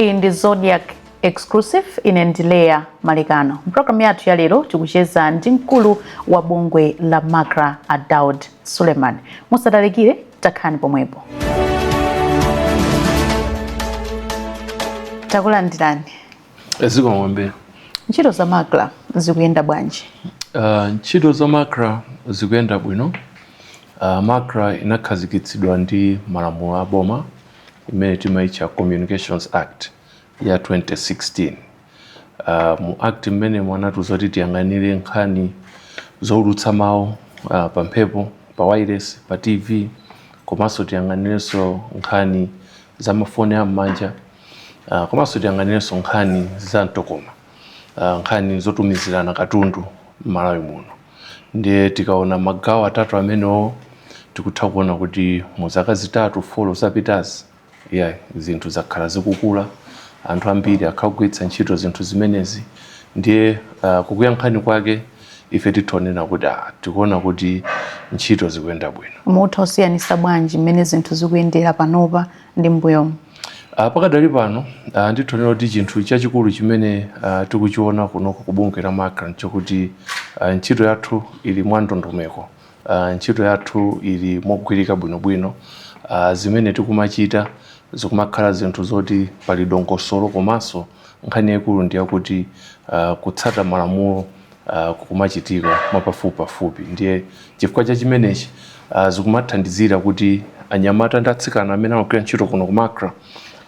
Iyi ndi Zodiak Exclusive, ine ndi Leya Malekano. Mpulogalamu yathu ya lero tikucheza ndi mkulu wa bungwe la MACRA, a Daud Suleman. Musatalikire, takhani pomwepo. Takulandirani. Zikomo kwambiri. Ntchito za MACRA zikuyenda bwanji? Ntchito za MACRA zikuyenda bwino. MACRA inakhazikitsidwa ndi malamulo a boma imene timaitcha Communications Act ya 2016. Mu act mmenemo anatiuza kuti tiyang'anire nkhani zoulutsa mawu pa mphepo, pa wireless, pa TV, komanso tiyang'anirenso nkhani za mafoni a m'manja, komanso tiyang'anirenso nkhani za mtokoma, nkhani zotumizirana katundu m'Malawi muno. Ndiye tikaona magawo atatu amenewo, tikutha kuona kuti mu zaka 3, 4 zapitazi, yeah, zinthu zakhala zikukula, anthu ambiri akhala kugwiritsa ntchito zinthu zimenezi. Ndiye kukuyankhani kwake, ife titha kunena kuti tikuona kuti ntchito zikuyenda bwino. Mutha kusiyanisa bwanji mmene zinthu zikuyendera panopa ndi m'mbuyomu? Pakadali pano, nditha kunena kuti chinthu chachikulu chimene tikuchiona kunoko ku bungwe la MACRA nchokuti ntchito yathu ili mwa ndondomeko, ntchito yathu ili mogwirika bwinobwino. Zimene tikumachita zikumakhala zinthu zoti pali dongosolo, komanso nkhani yaikulu ndi yakuti kutsata malamulo kukumachitika mwapafupipafupi. Ndiye chifukwa cha chimenechi, zikumathandizira kuti anyamata ndi atsikana amene amagwira ntchito kuno ku MACRA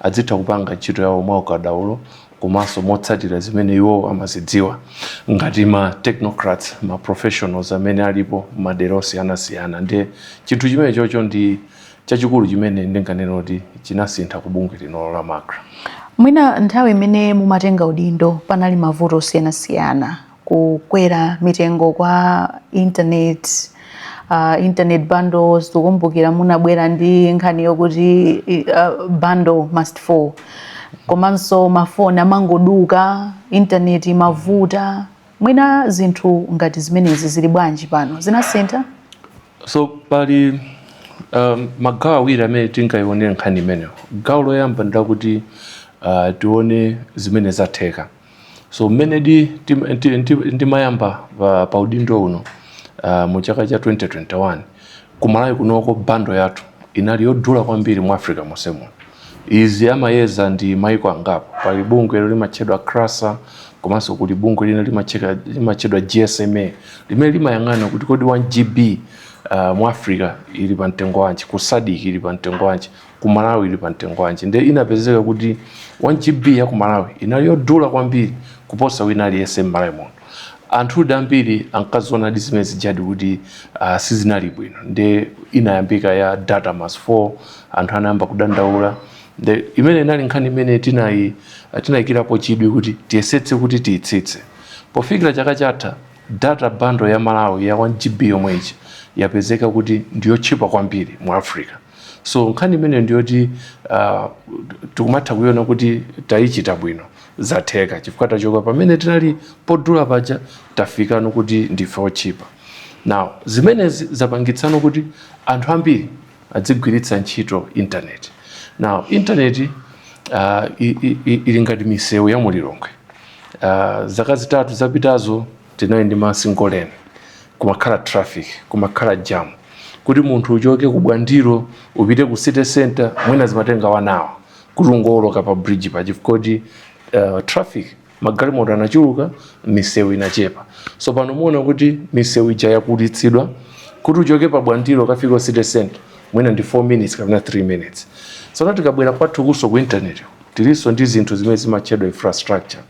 adzitha kupanga ntchito yawo mwa ukadaulo komanso motsatira zimene iwo amazidziwa ngati ma technocrats, ma professionals amene alipo madera osiyanasiyana. Ndiye chinthu chimene chocho ndi chachikulu chimene ndinganene kuti chinasintha ku bungwe lino la MACRA. Mwina nthawi imene mumatenga udindo panali mavuto osiyanasiyana, kukwera mitengo kwa internet, internet bundles. Tikukumbukira munabwera ndi nkhani yokuti bundle must fall, komanso mafoni amangoduka, internet imavuta. Mwina zinthu ngati zimenezi zili bwanji pano, zinasintha? So pali magawo awiri amene tingayionere nkhani imeneyo. Gawo loyamba ndilakuti tione zimene zatheka. So mmene ndimayamba pa udindo uno mu chaka cha 2021, kumalawi kunoko bundle yathu inali yodula kwambiri mu Africa monse muno. Izi amayeza ndi maiko angapo. Pali bungwe limatchedwa CRASA, komanso kuli bungwe lina limatchedwa GSMA limene limayang'ana kuti kodi 1 GB mu Africa ili pa mtengo wanji, ku SADC ili pa mtengo wanji, ku Malawi ili pa mtengo wanji. Ndiye inapezeka kuti 1 GB ya ku Malawi inali yodula kwambiri kuposa wina aliyense m'Malawi muno. Anthu ambiri ankaziona ndi zimene zijadi kuti sizinali bwino. Ndiye inayambika ya data must fall, anthu anayamba kudandaula. Ndiye imene inali nkhani imene tinayikirapo chidwi kuti tiyesetse kuti tiyitsitse. Pofikira chaka chatha, data bundle ya Malawi ya 1 GB yomwe ichi yapezeka kuti ndiyotchipa kwambiri mu Africa. So nkhani imene ndiyoti tikumatha kuiona kuti tayichita bwino, zatheka, chifukwa tachoka pamene tinali podula paja, tafikano kuti ndife otchipa. Now zimenezi zapangitsano kuti anthu ambiri adzigwiritsa ntchito internet. Now internet ili ngati misewu ya mulilongwe. Zaka 3 zapitazo tinali ndi ma single lane, kumakhala traffic, kumakhala jam. Kuti munthu uchoke ku Bwandilo upite ku city center, mwina zimatenga 1 hour kuti ungowoloka pa bridge pa, chifukwa kuti traffic, magalimoto anachuluka, misewu inachepa. So pano muona kuti misewu ija yakulitsidwa, kuti uchoke pa Bwandilo ukafika ku city center mwina ndi 4 minutes kapena 3 minutes. So tikabwera kwathu kuso ku internet, tilinso ndi zinthu zimene zimatchedwa infrastructure.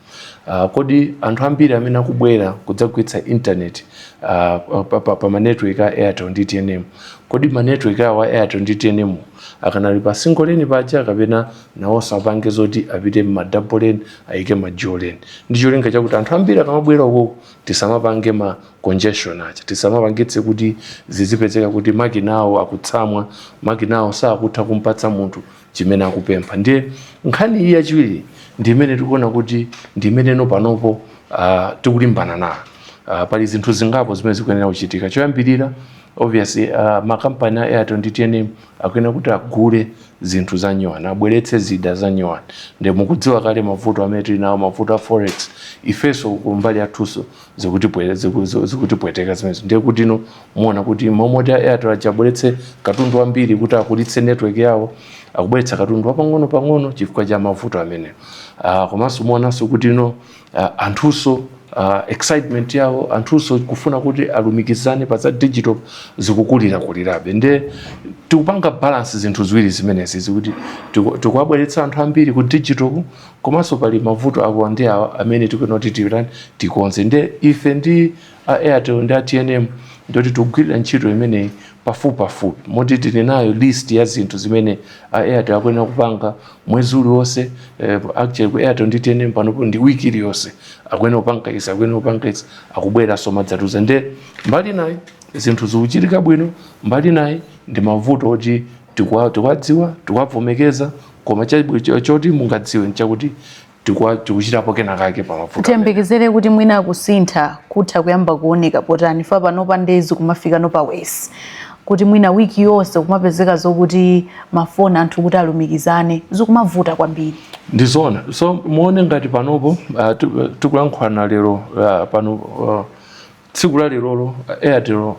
Kodi anthu ambiri amene akubwera kudzagwiritsa internet pa ma network a Airtel ndi TNM, kodi ma network awo a Airtel ndi TNM akanali pa single lane paja, kapena nawonso apange zoti apite ma double lane, ayike ma dual lane, ndi cholinga chakuti anthu ambiri akamabwera uko tisamapange ma congestion aja, tisamapangitse kuti zizipezeka kuti makina awo akutsamwa, makina awo sakutha kumpatsa munthu chimene akupempha? Ndiye nkhani iyi yachiwiri ndi imene tikuona kuti ndi imeneno panopo tikulimbana nayo. Pali zinthu zingapo zimene zikuyenera kuchitika. Choyambirira, Obviously makampani a Airtel ndi TNM akuyenera kuti agule zinthu za nyuwani, abweretse zida za nyuwani. Ndi mukudziwa kale mavuto amene tili nawo, mavuto a forex. Ifenso kumbali yathunso zikutipweteka zimenezo. Ndiye kuti ino muona kuti momoti a Airtel aja abweretse katundu wambiri kuti akulitse network yawo, akubweretsa katundu wapang'ono pang'ono chifukwa cha mavuto amenewo. Komanso muonanso kuti ino anthunso excitement yawo, anthunso kufuna kuti alumikizane pa za digital zikukulirakulirabe. Nde tikupanga balance zinthu ziwiri zimenezi, zikuti tikuwabweretsa anthu ambiri ku digital, komanso pali mavuto awa ndi awa amene tikuyenera kuti titani, tikonze. Nde ife ndi a Airtel ndi a TNM ndoti tikugwirira ntchito imeneyi pafupi pafupi, moti tili nayo list ya zinthu zimene a Airtel akuyenera kupanga mwezi uliwonse. Actually ku Airtel ndi TNM panopo ndi wiki iliyonse, akuyenera kupanga izi, akuyenera kupanga izi, akubweranso madzatuza. Nde mbali nayi zinthu zikuchitika bwino, mbali nayi ndi mavuto oti tikuwadziwa, tikuwavomekeza, koma choti mungadziwe nchakuti tikuchitapo kenakake pa mavuto amene. Tiyembekezere kuti mwina kusintha kutha kuyamba kuoneka potani? Fa panopa ndezi kumafika no pa wesi kuti mwina wiki yonse kumapezeka zokuti mafoni anthu kuti alumikizane zikumavuta kwambiri. Ndizona. So muone ngati panopo tikulankhulana lero, pano tsiku la lerolo, Airtel,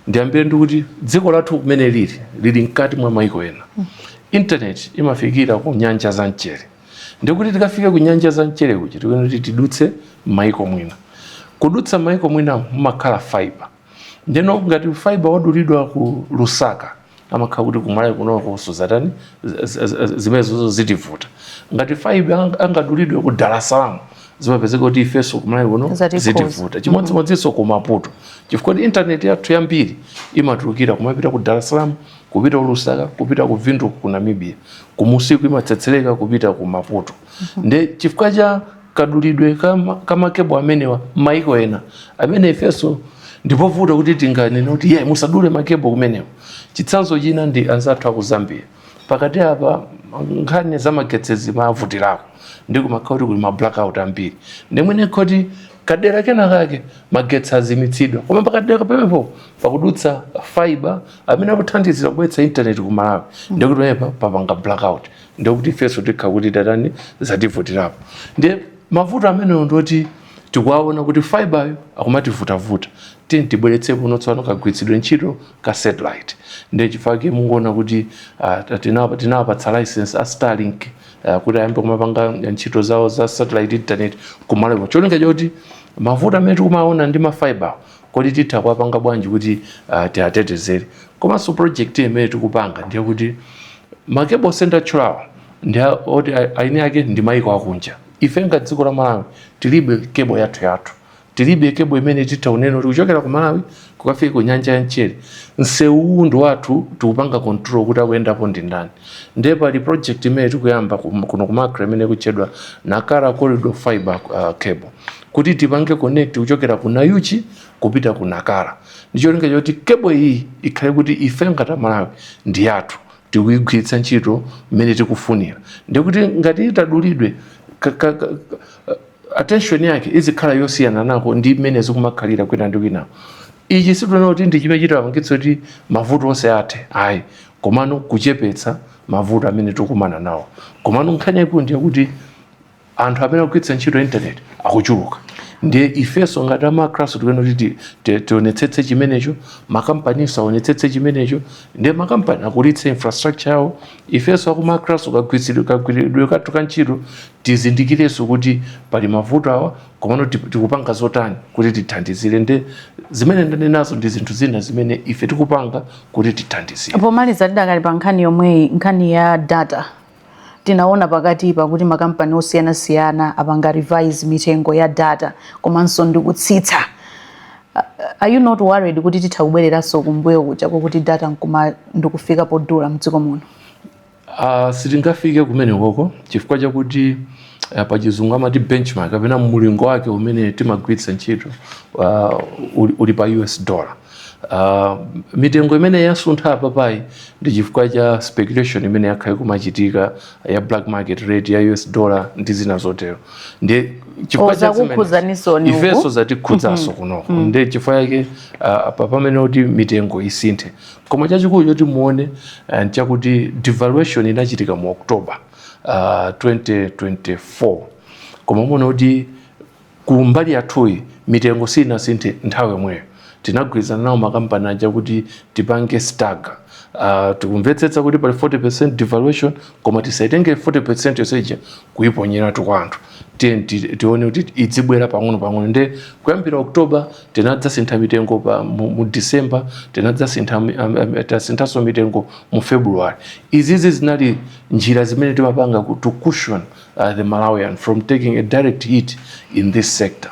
ndiyambire ndikuti dziko lathu kumene lili, lili mkati mwa maiko ena. Internet imafikira ku nyanja za mchere. Ndikuti tikafike ku nyanja za mchere kuja, tikuyenera kuti tidutse maiko mwina. Kudutsa maiko mwina mumakhala fiber. Ndeno ngati fiber wadulidwa ku Lusaka, amakhala kuti kumalawi kunoko zatani, zimenezo zitivuta. Ngati fiber angadulidwe ku Dar es Salaam, zimapezeka kuti ifenso kumalawi kuno Zatikhuza. zitivuta. Chimodzimodzinso ku Maputo, chifukwa kuti internet yathu yambiri imatulukira kumapita ku Dar es Salaam, kupita ku Lusaka, kupita ku Windhoek ku Namibia, kumusiku imatsetsereka kupita ku Maputo. Nde chifukwa cha kadulidwe ka ma cable amenewa maiko ena amene ifenso ndipovuta kuti tinganene kuti ye musadule ma cable kumenewo. Chitsanzo china ndi anzathu aku Zambia. Pakati apa nkhani za magetsi zimavutirako, ndi kumakhala kuti kuli ma blackout ambiri. Ndimwene kuti kadera kena kake magetsi azimitsidwa, koma pakadera pamenepo pakudutsa fiber amene akuthandizira kubweretsa internet ku Malawi, ndikuti pamenepa papanga blackout, ndikuti ifenso tikha kuti tatani, zativutirapo. Ndiye mavuto amenewo ndoti tikuwaona kuti fiber akumativutavuta, tiye tibweretse kuno tsopano kagwiritsidwe ntchito ka satellite. Ndiye chifukwa mungoona kuti tinawapatsa license a Starlink kuti ayambe kumapanga ntchito zawo za satellite internet kumalawi, cholinga choti mavuto amene tikumaona ndi ma fiber, kodi titha kuwapanga bwanji kuti tiatetezere. Komanso project imene tikupanga ndiye kuti ma cable onse ndatchulawa ndi oti aini ake ndi maiko akunja. Ife ngati dziko la Malawi tilibe cable yathu yathu, tilibe cable imene titha kunena kuti kuchokera ku Malawi kukafika ku nyanja ya mchere, msewu ndi wathu, tikupanga control kuti akuyendapo ndi ndani. Ndiye pali project imene tikuyamba kuno ku MACRA imene ikutchedwa Nacala Corridor Fiber Cable, kuti tipange connect kuchokera ku Nayuchi kupita ku Nacala, ndi cholinga choti cable iyi ikhale kuti ife ngati Malawi ndi yathu, tikuyigwiritsa ntchito mmene tikufunira. Ndikuti ngati itadulidwe, attention yake izikhala yosiyana nako ndi mmene zikumakhalira kwina ndi kwina. Ichi situna kuti ndi chimene chitapangitsa kuti mavuto onse athe, ayi, komano kuchepetsa mavuto amene tikumana nawo. Komano nkhani yaikulu ndiye kuti anthu amene akugwiritsa ntchito internet akuchuluka. Ndiye ifenso ngati a MACRA tikuyenera kuti tionetsetse chimenecho, makampaninso aonetsetse chimenecho. Ndiye makampani akulitse infrastructure yawo, ifenso aku MACRA kagwiritsidwe kagwiridwe kathu ka ntchito tizindikirenso kuti pali mavuto awa, komano tikupanga zotani kuti tithandizire. Ndi zimene ndanenazo ndi zinthu zina zimene ife tikupanga kuti tithandizire. Pomaliza, tidakali pa nkhani yomweyi, nkhani ya data, tinaona pakati pakuti makampani osiyanasiyana apanga revise mitengo ya data komanso ndikutsitsa. Are you not worried kuti titha kubwereranso kumbuyo kuja kokuti data nkuma ndikufika podula mdziko muno? Sitingafike kumene koko chifukwa chakuti pachizungu amati benchmark kapena mulingo wake umene timagwiritsa ntchito uli pa US dollar. Mitengo imene yasuntha apapayi ndi chifukwa cha speculation imene yakhala kumachitika ya black market rate ya US dollar ndi zina zotero. Ndi chifukwa cha Zakukhudzanisoni uku? Ifenso zatikhudzanso kunoko. Ndi chifukwa chake apa pamene kuti mitengo isinthe. Koma chachikulu choti muone nchakuti devaluation inachitika mu October 2024, koma muone kuti kumbali yathuyi mitengo sinasinthe nthawi yomweyo. Tinagwirizana nawo makampani aja kuti tipange stagger. Tikumvetsetsa kuti pali 40% devaluation, koma tisaitenge 40% yonseija kuiponyeratu kwa anthu. Tiye tione kuti idzibwera pang'ono pang'ono. Nde kuyambira October tinadzasintha mitengo mu December, tinadzasintha tasinthanso mitengo mu February. Izizi zinali njira zimene timapanga to cushion the Malawian from taking a direct hit in this sector.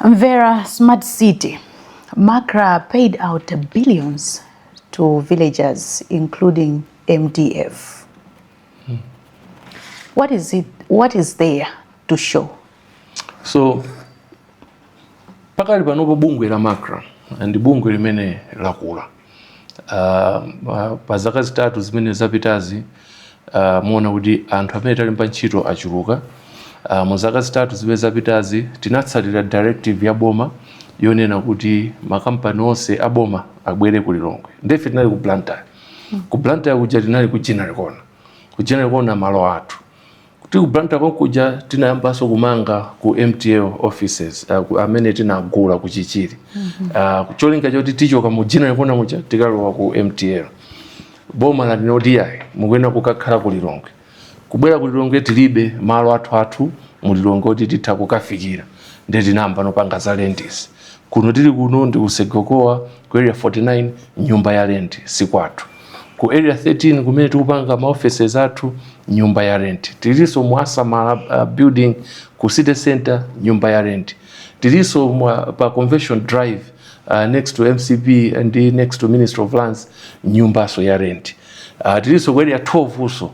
Mvera Smart City. MACRA paid out billions to villagers, including MDF. What is it? What is there to show? So pakali panopo bungwe la MACRA ndi bungwe limene lakula. Pa zaka 3 zimene zapitazi, muona kuti anthu amene talemba ntchito achuluka. Mu zaka 3 zimene zapitazi tinatsatira directive ya boma yonena kuti makampani onse a boma abwere ku Lilongwe. Ndefe tinali ku Blantyre. Ku Blantyre kuja tinali ku Ginnery Corner. Ku Ginnery Corner malo athu kuti ku Blantyre konkuja tinayambanso kumanga ku MTL offices amene tinagula ku Chichiri, cholinga choti tichoka mu Ginnery Corner muja tikalowa ku MTL. Boma latinoti yayi, mukuyenera kukakhala ku Lilongwe. Kubwera ku Lilongwe tilibe malo athu athu mu Lilongwe kuti titha kukafikira, ndi tinayamba nopanga za rent. Kuno tili kuno ndi ku Segokoa ku Area 49, nyumba ya rent, sikwathu. Ku Area 13 kumene tikupanga ma offices athu, nyumba ya rent. Tilinso mu Asamala building ku city center, nyumba ya rent. Tilinso pa Convention Drive, next to MCP and next to Ministry of Lands, nyumbaso ya rent. Tilinso ku Area 12 uso,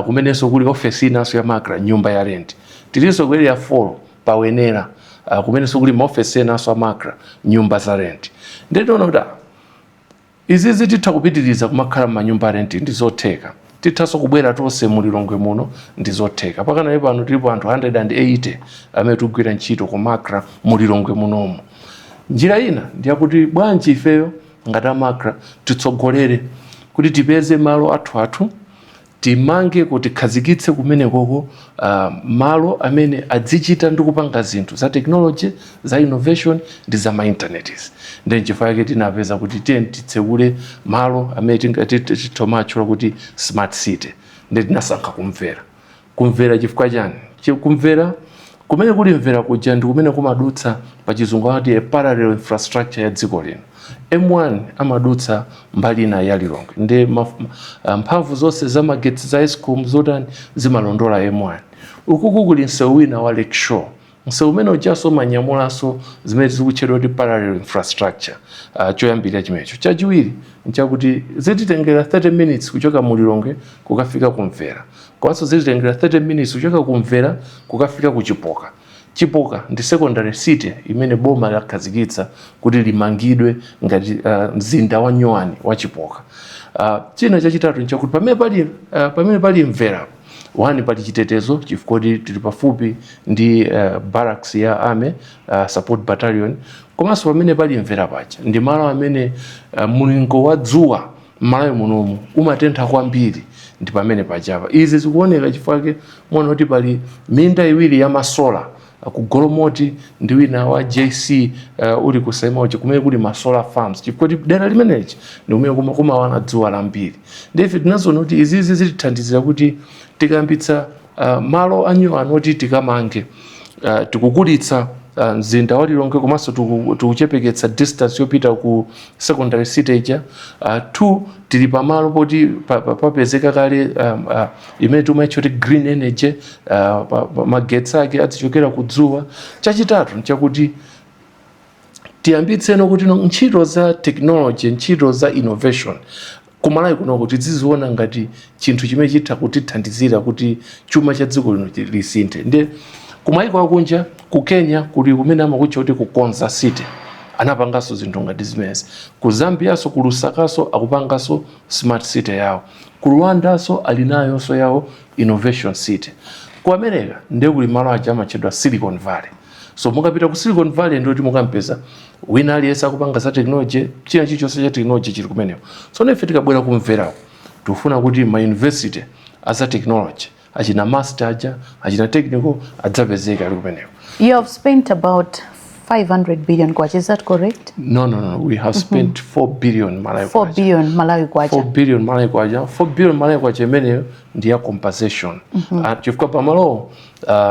kumenenso kuli office inanso ya MACRA, nyumba ya rent. Tilinso ku Area 4 pawenera, kumenenso kuli maofesi enanso a MACRA, nyumba za rent. Ndetiona kuti izizi titha kupitiriza kumakhala m'manyumba a rent, ndi zotheka. Tithanso kubwera tonse mu Lilongwe muno, ndi zotheka. Pakanali pano tilipo anthu 180 amene tikugwira ntchito ku MACRA mu Lilongwe munomu. Njira ina ndiyakuti bwanji ifeyo ngati a MACRA titsogolere kuti tipeze malo athu athu, timange kuti tikhazikitse kumenekoko malo amene adzichita ndi kupanga zinthu za technology, za innovation ndi za ma internet. Ndi nchifukwa chake tinapeza kuti tiye titsekule malo amene tithomatchula kuti smart city. Ndi tinasankha kumvera. Kumvera chifukwa chani? Kumvera kumene kuli Mvera kuja ndi kumene kumadutsa, pa Chizungu amati a parallel infrastructure ya dziko lino. M1 amadutsa mbali ina ya Lilongwe, ndi mphamvu zonse za magetsi za ESCOM zotani zimalondola M1. Ukuku kuli msewu wina wa Lake Shore. Msewu umene ujaso umanyamulanso zimene zikutchedwa kuti parallel infrastructure. Choyambirira chimenecho. Chachiwiri nchakuti zititengera 30 minutes kuchoka mu Lilongwe kukafika kumvera, komanso zititengera 30 minutes kuchoka kumvera kukafika ku Chipoka. Chipoka ndi secondary city imene boma lakhazikitsa kuti limangidwe ngati mzinda wa nyuwani wa Chipoka. China chachitatu nchakuti pamene pali Mvera one pali chitetezo, chifukwa kuti tili pafupi ndi barracks ya army, support battalion. Komanso pamene pali Mvera paja ndi malo amene mlingo wa dzuwa m'Malawi munomu umatentha kwambiri, ndi pamene pachapa. Izi zikuoneka chifukwa muona kuti pali minda iwiri ya ma solar ku Golomoti ndi wina wa JC uli ku Salima uja, kumene kuli ma solar farms, chifukwa kuti dera limeneji ndi kumene kumawala dzuwa lambiri. Ndife tinazoona kuti izizi zitithandizira kuti tikayambitsa malo anyuwani oti tikamange, tikukulitsa mzinda wa Lilongwe, komanso tikuchepeketsa distance yopita ku secondary city ija. Two, tili pamalo poti papezeka kale imene timaitcha kuti green energy, magetsi ake azichokera ku dzuwa. Chachitatu nchakuti tiyambitseno kuti ntchito za technology, ntchito za innovation kumalawi kunoko tiziziona ngati chinthu chimene chitha kutithandizira kuti chuma cha dziko lino lisinthe. Ndi kumayiko akunja, ku Kenya kuli kumene amakutcha kuti ku Konza City. Anapanganso zinthu ngati zimenezi. Ku Zambiaso, ku Lusakaso, akupanganso smart city yawo. Ku Rwandaso ali nayonso yawo innovation city. Ku America ndiye kuli malo aja amatchedwa Silicon Valley. So mukapita ku Silicon Valley, ndoti mukampeza wina aliyense akupanga za technology, china chilichonse cha technology chili kumeneko. So ife tikabwera ku Mverako, tikufuna kuti ma university aza technology, achina MUST aja, achina technical, adzapezeka ali kumeneko. You have spent about 500 billion kwacha, is that correct? No, we have spent 4 billion Malawi 4 kwacha. billion Malawi kwacha. 4 billion Malawi kwacha. 4 billion Malawi kwacha imeneyo ndi ya compensation. Chifukwa pamalowo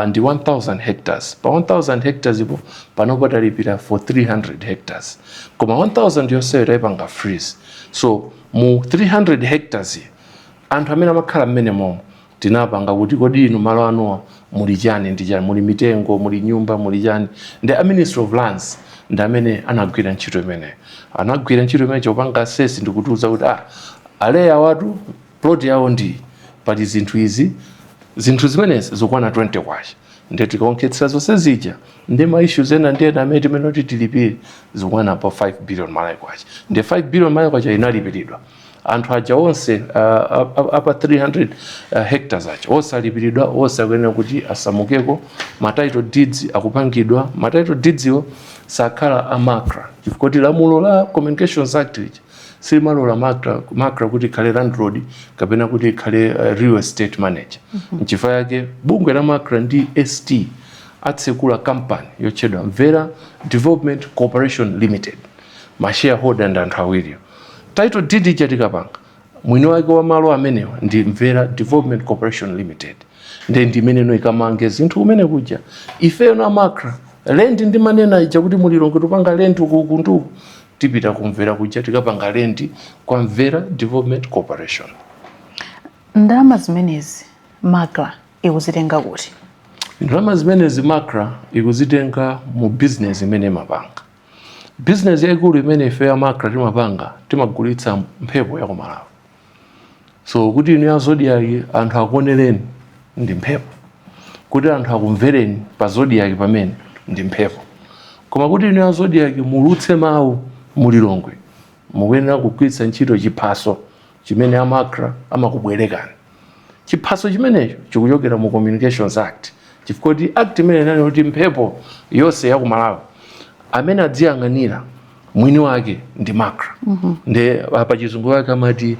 ndi 1000 hectares. Pa 1000 hectares ipo, panopo talipira for 300 hectares, koma 1000 yonseyo tayipanga freeze. So mu 300 hectares iyi, anthu amene amakhala mmene momo tinapanga kuti, kodi inu malo anuwa muli chani ndi chani? Muli mitengo, muli nyumba, muli chani? Ndi a Ministry of Lands ndi amene anagwira ntchito imeneyo. Anagwira ntchito imene chopanga assess ndikutiuza kuti, ah, aleya watu plot yawo ndi pali zinthu izi, zinthu zimenezi zikwana 20 kwacha. Ndiye tikaonkhetsera zonse zija ndi ma issues ena ndi ena amene timene kuti tilipire, zikwana pa 5 billion Malawi kwacha. Ndi 5 billion Malawi kwacha inalipiridwa. Anthu aja onse apa 300 hectares aja onse alipiridwa, onse akuyenera kuti asamukeko. Ma title deeds akupangidwa. Ma title deeds iwo sakhala a MACRA, chifukwa kuti lamulo la Communications Act lija silimalola MACRA kuti ikhale landlord kapena kuti ikhale real estate manager. Nchifukwa yake bungwe la MACRA ndi ST atsekula company yotchedwa Mvera Development Corporation Limited. Ma shareholder ndi anthu awiriwo. Title deed ija tikapanga, mwini wake wa malo amenewa ndi Mvera Development Corporation Limited. Ndi ndimene ikamange zinthu kumene kuja. Ifeyo na MACRA, rent ndi manena ija kuti mu Lilongwe tupanga rent uku uku nduku, tipita ku Mvera kuja, tikapanga rent kwa Mvera Development Corporation. Ndalama zimenezi MACRA ikuzitenga kuti? Ndalama zimenezi MACRA ikuzitenga mu business imene imapanga. Business yaikulu imene ife ya MACRA timapanga, timagulitsa mphepo ya ku Malawi. So kuti inu ya Zodiak anthu akuonereni ndi mphepo, kuti anthu akumvereni pa Zodiak pamene ndi mphepo, koma kuti inu ya Zodiak mulutse mawu mu Lilongwe, mukuyenera kugwiritsa ntchito chiphaso chimene a MACRA amakubwerekani. Chiphaso chimenecho chikuchokera mu Communications Act, chifukwa kuti act imene inali kuti mphepo yonse ya ku Malawi amene adziyang'anira mwini wake ndi MACRA. Ndi pa Chizungu wake amati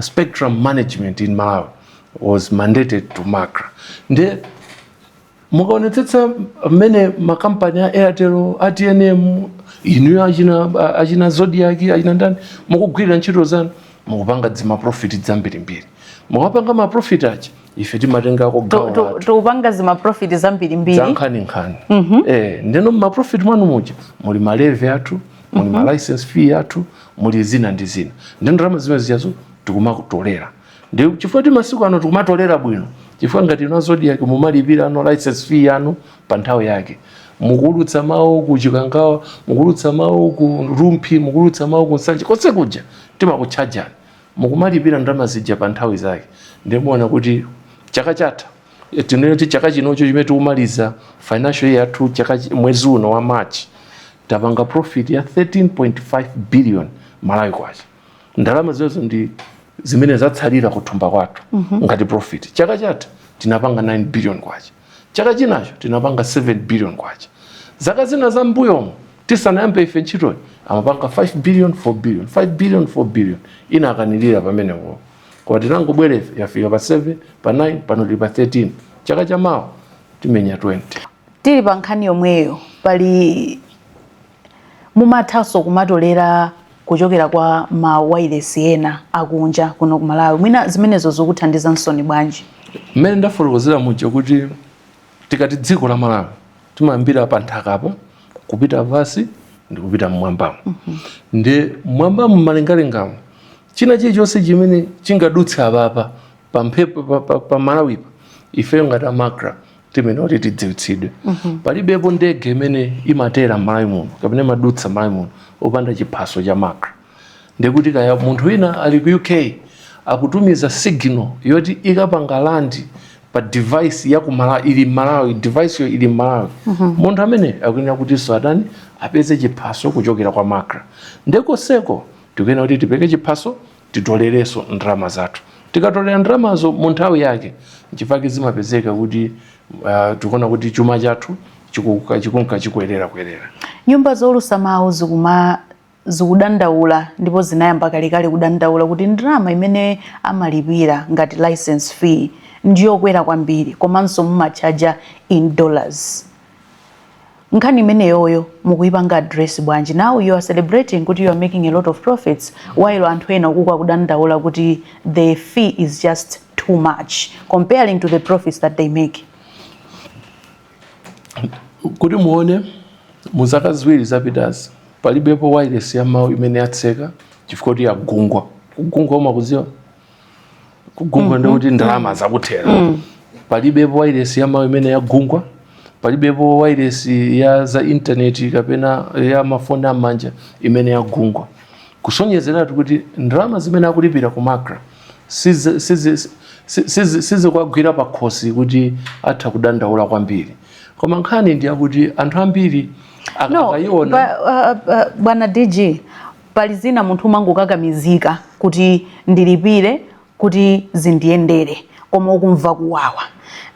spectrum management in Malawi was mandated to MACRA. Ndi mukaonetsetsa mmene makampani a Airtel, a TNM, inuyo achina Zodiak, achina ndani, mukugwirira ntchito zanu, mukupanga dzima profit zambirimbiri. Mukapanga ma profit aja, ife timatengako gawo lathu. Tikupanga zima profit zambirimbiri. Za nkhaninkhani. Ndeno ma profit mwanu muja muli ma levy athu, muli ma license fee athu, muli zina ndi zina. Ndi ndalama zimene zijazo tikumatolera. Ndi chifukwa ti masiku ano tikumatolera bwino, chifukwa ngati ino Zodiak mumalipira ano license fee yanu pa nthawi yake, mukuulutsa mawu ku Chikangawa, mukuulutsa mawu ku Rumphi, mukuulutsa mawu ku Nsanje, konse kuja timakutchajani, mukumalipira ndalama zija pa nthawi zake. Ndimuona kuti chaka chatha, tinene kuti chaka chinocho chimene tikumaliza financial year yathu, chaka mwezi uno wa March, tapanga profit ya 13.5 billion Malawi kwacha. Ndalama zimenezo ndi zimene zatsalira kuthumba kwathu ngati profit. Chaka chatha tinapanga 9 billion kwacha, chaka chinacho tinapanga 7 billion kwacha. Zaka zina za mbuyomo tisanayambe ife ntchitoyi, amapanga 5 billion, 4 billion, 5 billion, 4 billion, ina akanilira pamenepo. Koma tinangobwera ife, yafika pa 7, pa 9, pano tili pa 13. Chaka chamawa timenya 20. Tili pa nkhani yomweyo, pali mumathanso kumatolera kuchokera kwa ma wireless ena akunja kuno ku Malawi. Mwina zimenezo zikuthandiza nsoni bwanji? Mmene ndafotokozera muja kuti tikati dziko la Malawi, timayambira pa nthakapo kupita pasi ndi kupita mmwambamo. Ndi mmwambamo, mmalengalengamo, china chilichonse chimene chingadutse apapa pa mphepo pa Malawipa, ifeyo ngati a MACRA timene kuti tidziwitsidwe. Palibepo ndege imene imatera m'Malawi muno kapena imadutsa m'Malawi muno opanda chiphaso cha MACRA. Ndikuti kaya munthu wina ali ku UK akutumiza signal yoti ikapanga land pa device ya ku Malawi, ili Malawi, device yo ili Malawi, munthu amene akuyenera kutinso atani? Apeze chiphaso kuchokera kwa MACRA. Ndekoseko tikuyenera kuti tipeke chiphaso, titolerenso ndalama zathu. Tikatolera ndalamazo mu nthawi yake, nchifukwa zimapezeka kuti tikuona kuti chuma chathu chikunka chikwerera kwerera. Nyumba zolusa mawu zikudandaula, ndipo zinayamba kalekale kudandaula kuti ndalama imene amalipira ngati license fee ndiyokwera kwambiri, komanso mumachaja in dollars. Nkhani imeneyoyo mukuyipanga address bwanji? Now you are celebrating kuti you are making a lot of profits, while anthu ena ukuku akudandaula kuti the fee is just too much comparing to the profits that they make. Kuti muone, mu zaka 2 zapitazi palibepo wireless ya mawu imene yatseka chifukwa kuti yagungwa. Kugungwa umakudziwa? Kugungwa ndikuti ndalama zakuthera. Palibepo wireless ya mawu imene yagungwa, palibepo wireless ya za intaneti kapena ya mafoni am'manja imene yagungwa, kusonyezeratu kuti ndalama zimene akulipira ku MACRA sizikwagwira pakhosi kuti atha kudandaula kwambiri. Koma nkhani ndi yakuti anthu ambiri No, akayiona bwana DG, pali zina munthu umangokakamizika kuti ndilipire kuti zindiyendere, koma ukumva kuwawa.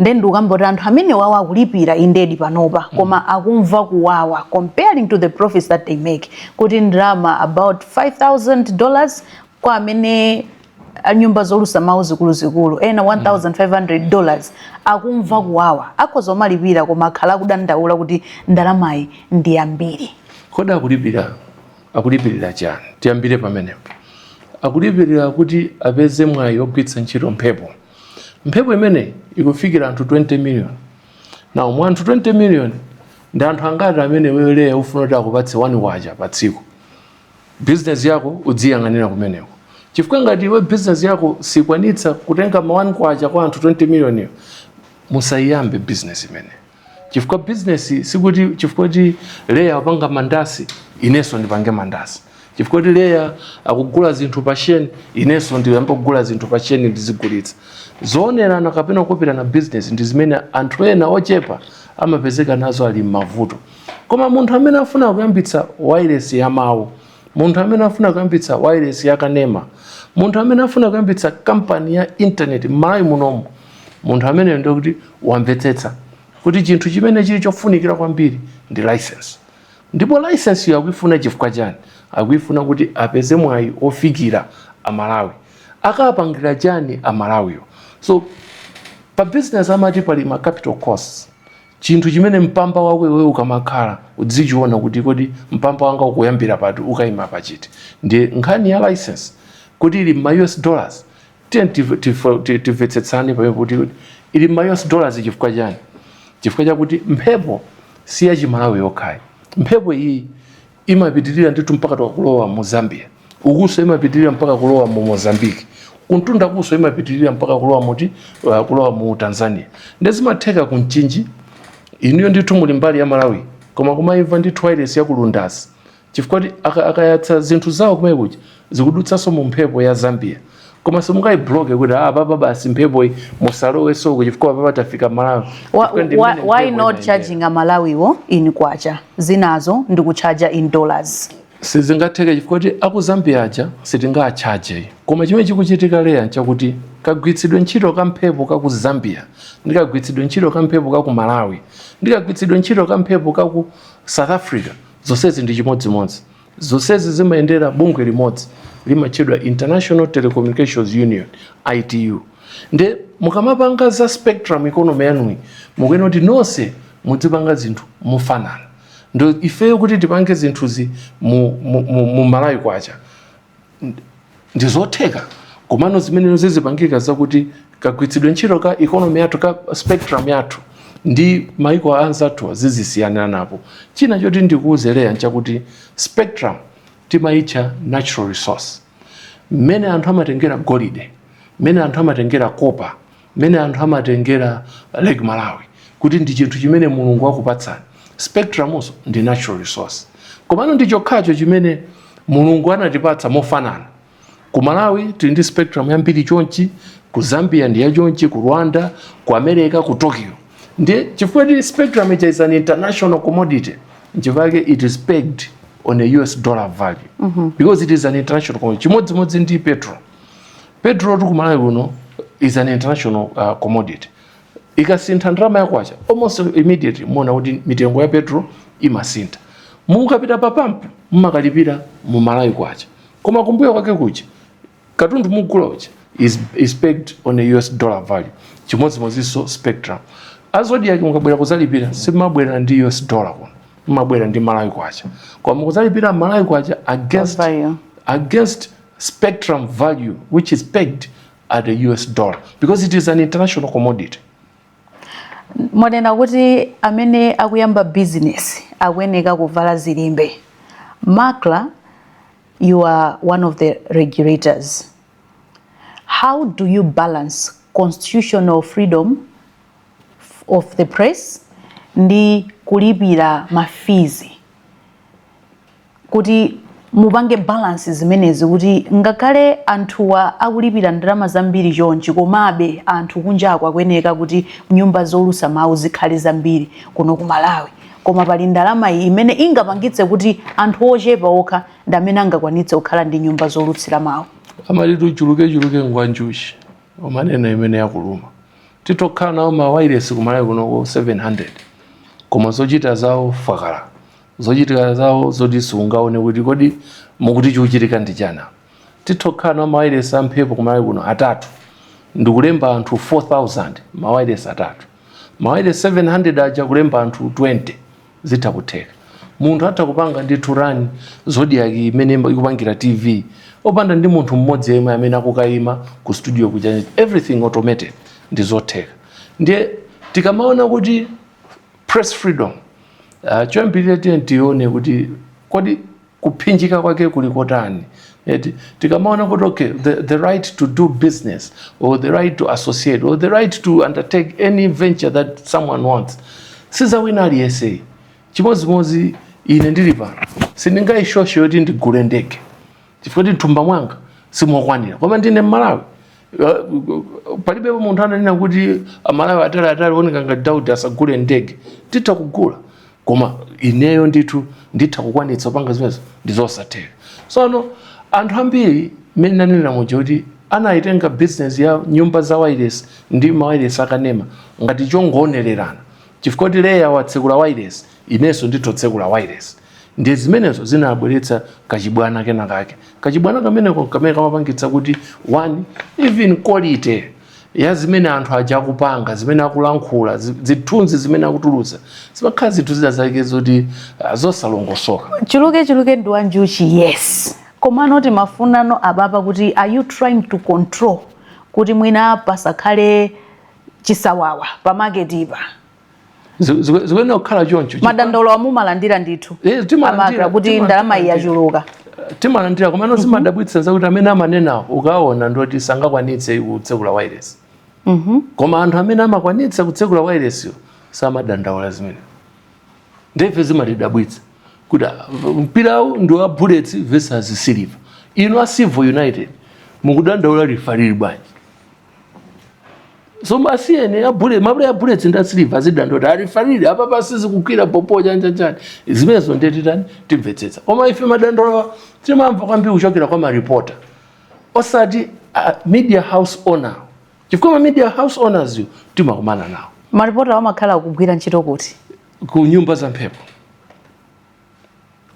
Then ndikukamba kuti anthu amene wawa akulipira indedi panopa, koma akumva kuwawa comparing to the profits that they make, kuti ndalama about $5000 kwa amene nyumba zolusa mawu zikuluzikulu, ena $1500, akumva kuwawa. Akhoza kumalipira, koma akhala akudandaula kuti ndalamayi ndi yambiri. Kodi akulipirira chani? Tiyambire pamenepo. Akulipirira kuti apeze mwayi wogwiritsa ntchito mphepo. Mphepo imene ikufikira anthu 20 million. Now, mwa anthu 20 million, ndi anthu angati amene wewe ufuna kuti akupatse 1 kwacha pa tsiku? Business yako udziyang'anira kumeneko, chifukwa ngati iwe business yako sikwanitsa kutenga ma 1 kwacha kwa anthu 20 million iyo, musayiyambe business imene, chifukwa business sikuti chifukwa kuti Leya apanga mandasi, inenso ndipange mandasi, chifukwa kuti Leya akugula zinthu pa Shein, inenso ndiyambe kugula zinthu pa Shein ndizigulitsa. Zoonerana kapena kukopirana business ndi zimene anthu ena ochepa amapezeka nazo ali m'mavuto. Koma munthu amene afuna kuyambitsa wireless ya mawu, munthu amene afuna kuyambitsa wireless ya kanema, munthu amene afuna kuyambitsa kampani ya internet m'Malawi munomu, munthu ameneyo ndikuti wamvetsetsa kuti chinthu chimene chili chofunikira kwambiri ndi license. Ndipo license yo akuifuna chifukwa chani? Akuifuna kuti apeze mwayi ofikira Amalawi. Akapangira chani Amalawiyo? So pa business amati pali ma capital costs, chinthu chimene mpamba wako iwe ukamakhala udzichiona kuti kodi mpamba wanga ukuyambira pati, ukayima pachiti. Ndi nkhani ya license kuti ili ma US dollars. Tiye timvetsetsane pamene kuti ili ma US dollars chifukwa chani? Chifukwa chakuti mphepo si ya Chimalawi yokhayi. Mphepo iyi imapitirira ndithu mpaka kulowa mu Zambia, ukuso imapitirira mpaka kulowa mu Mozambique, kuntunda kuso imapitirira mpaka kulowa muti, kulowa mu Tanzania. Ndezimatheka ku Mchinji, inuyo ndithu muli mbali ya Malawi, koma kumaimva ndithu wireless ya ku Lundazi, chifukwa kuti akayatsa zinthu zawo kumene kuja zikudutsanso mu mphepo ya Zambia. Koma simungayi-block kuti, "Ah, papa basi mphepo iyi musalowe soko chifukwa papa tafika Malawi." Chifukwa ndi mmene Why mphepo not imayendera. charging Amalawiwo in kwacha, zinazo ndi kuchaja in dollars? Sizingatheke, chifukwa kuti aku Zambia aja sitingachaje. Koma chimene chikuchitika, Leya, nchakuti kagwiritsidwe ntchito ka mphepo ka ku Zambia ndi kagwiritsidwe ntchito ka mphepo ka ku Malawi ndi kagwiritsidwe ntchito ka mphepo ka ku South Africa, zonsezi ndi chimodzimodzi. Zonsezi zimayendera bungwe limodzi limatchedwa International Telecommunications Union, ITU. Nde mukamapanga za spectrum economy yanuyi, mukuyenera kuti nonse mudzipanga zinthu mofanana. Ndo ifeyo kuti tipange zinthuzi mu Malawi kwacha ndizotheka, komano zimene zizipangika zakuti kagwiritsidwe ntchito ka economy yathu, ka spectrum yathu ndi maiko anzathu zizisiyanira napo. China choti ndikuuze, Leya, nchakuti spectrum timayitcha natural resource. Mmene anthu amatengera golide, mmene anthu amatengera copper, mmene anthu amatengera Lake Malawi kuti ndi chinthu chimene Mulungu akupatsani, spectrumunso ndi natural resource. Komano ndi chokhacho chimene Mulungu anatipatsa mofanana. Ku Malawi tili ndi spectrum yambiri chonchi, Ku Zambia ndi yachonchi, ku Rwanda, ku America, ku Tokyo. Ndiye chifukwa ti spectrum ija is an international commodity, nchifukwa it is pegged on a US dollar value, because it is an international commodity. Chimodzimodzi ndi petrol. Petrol tikumalawi kuno is an international commodity. Ikasintha ndalama yakwacha, almost immediately muona kuti mitengo ya petrol imasintha. Mukapita pa pampu, mumakalipira mu Malawi kwacha, koma kumbuyo kwake kuja katundu mugula uja is pegged on a US dollar value. Chimodzimodzinso spectrum. A Zodiak, mukabwera kuzalipira, simabwera ndi US dollar kuno, mumabwera ndi Malawi kwacha, koma mukuzalipira Malawi kwacha against Value. against spectrum value, which is pegged at a US dollar because it is an international commodity. Mwanena kuti amene akuyamba business akuyeneka kuvala zilimbe. MACRA, you are one of the regulators. How do you balance constitutional freedom of the press ndi kulipira ma fees, kuti mupange balance zimenezi, kuti ngakhale anthuwa akulipira ndalama zambiri chonchi, komabe anthu kunjako akuyeneka kuti nyumba zolusa mawu zikhale zambiri kuno ku Malawi, koma pali ndalama iyi imene ingapangitse kuti anthu ochepa okha ndi amene angakwanitse kukhala ndi nyumba zolutsira mawu? Amati chuluke chuluke ngwanjuchi, umanena imene yakuluma. Titokhala nawo ma wireless kumalawi kunoko 700, koma zochita zawo fakala, zochitika zawo zoti sungaone kuti kodi mukuti chikuchitika ndi chana. Titokhala nawo ma wireless amphepo kumalawi kuno atatu, ndikulemba anthu 4000 ma wireless atatu. Ma wireless 700 aja kulemba anthu 20 zitha kutheka. Munthu atha kupanga ndithu run Zodiak imene ikupangira TV opanda ndi munthu mmodzi yemwe amene akukayima ku studio kuja. Everything automated, ndi zotheka. Ndiye tikamaona kuti press freedom, choyambirira tiye tione kuti kodi kuphinjika kwake kuli kotani, eti? Tikamaona kuti okay, the right to do business or the right to associate or the right to undertake any venture that someone wants, sizawina aliyense. Chimodzimodzi ine ndili pano, sindingayishoshe yoti ndigule ndege chifukwa kuti mthumba mwanga simokwanira, koma ndine Mmalawi. Palibepo munthu ananena kuti Amalawi atali atali oneka ngati Daudi asagule ndege. Titha kugula, koma ineyo ndithu nditha kukwanitsa kupanga zimenezo? Ndizosatheka. Sono anthu ambiri, mmene nanena muja kuti anayitenga business ya nyumba za wireless ndi ma wireless akanema ngati chongoonererana, chifukwa kuti leya watsekula wireless, inenso nditotsekula wireless. Ndi zimenezo zinabweretsa kachibwana kena kake, kachibwana kameneko kamene kamapangitsa kuti one, even quality ya zimene anthu aja akupanga, zimene akulankhula, zithunzi zimene akutulutsa, zimakhala zinthu zina zake zoti zosalongosoka. Chuluke chuluke ndi wanjuchi, yes, komano timafunano ababa kuti are you trying to control kuti mwina pasakhale chisawawa pa market pa? Zikuyenera kukhala choncho. Madandaulo amumalandira ndithu? Timalandira. A MACRA, kuti ndalama iyi yachuluka. Timalandira, komano zimadabwitsa zakuti amene amanenawo ukaona ndoti sangakwanitse kutsekula wireless, koma anthu amene amakwanitsa kutsekula wireless yo samadandaula. Zimene ndefe zimatidabwitsa kuti mpirawu ndi wa Bullets versus Silver, inu a Silver United mukudandaula referee bwanji? So asiyene a Bullets, ma player a Bullets ndi a Silver azidandaula a referee apa pasizi kugwira popo chanchachani, zimenezo ndetitani timvetsetsa. Koma ife madandaulo timamva kwambiri kuchokera kwa ma reporter, osati media house owner, chifukwa ma media house owners yo timakumana nawo. Ma reporter amakhala akugwira ntchito kuti? Ku nyumba za mphepo,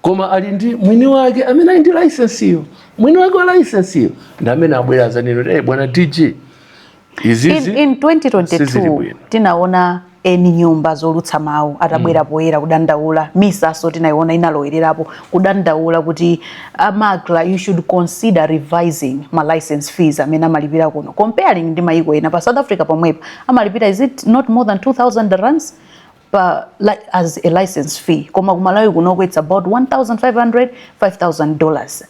koma ali ndi mwini wake amene ali ndi license iyo. Mwini wake wa license iyo ndi amene abwera azanena kuti, "Hey, bwana DG, izizi In sizili 2022 bwino." tinaona eni nyumba zolutsa mawu atabwera poyera kudandaula. MISA so tinaiona inalowererapo kudandaula kuti a MACRA, you should consider revising ma license fees amene amalipira kuno, comparing ndi mayiko ena. Pa South Africa pomwepa amalipira, is it not more than 2000 rands pa, like, as a license fee, koma kumalawi kunoko it's about 1500, $5000.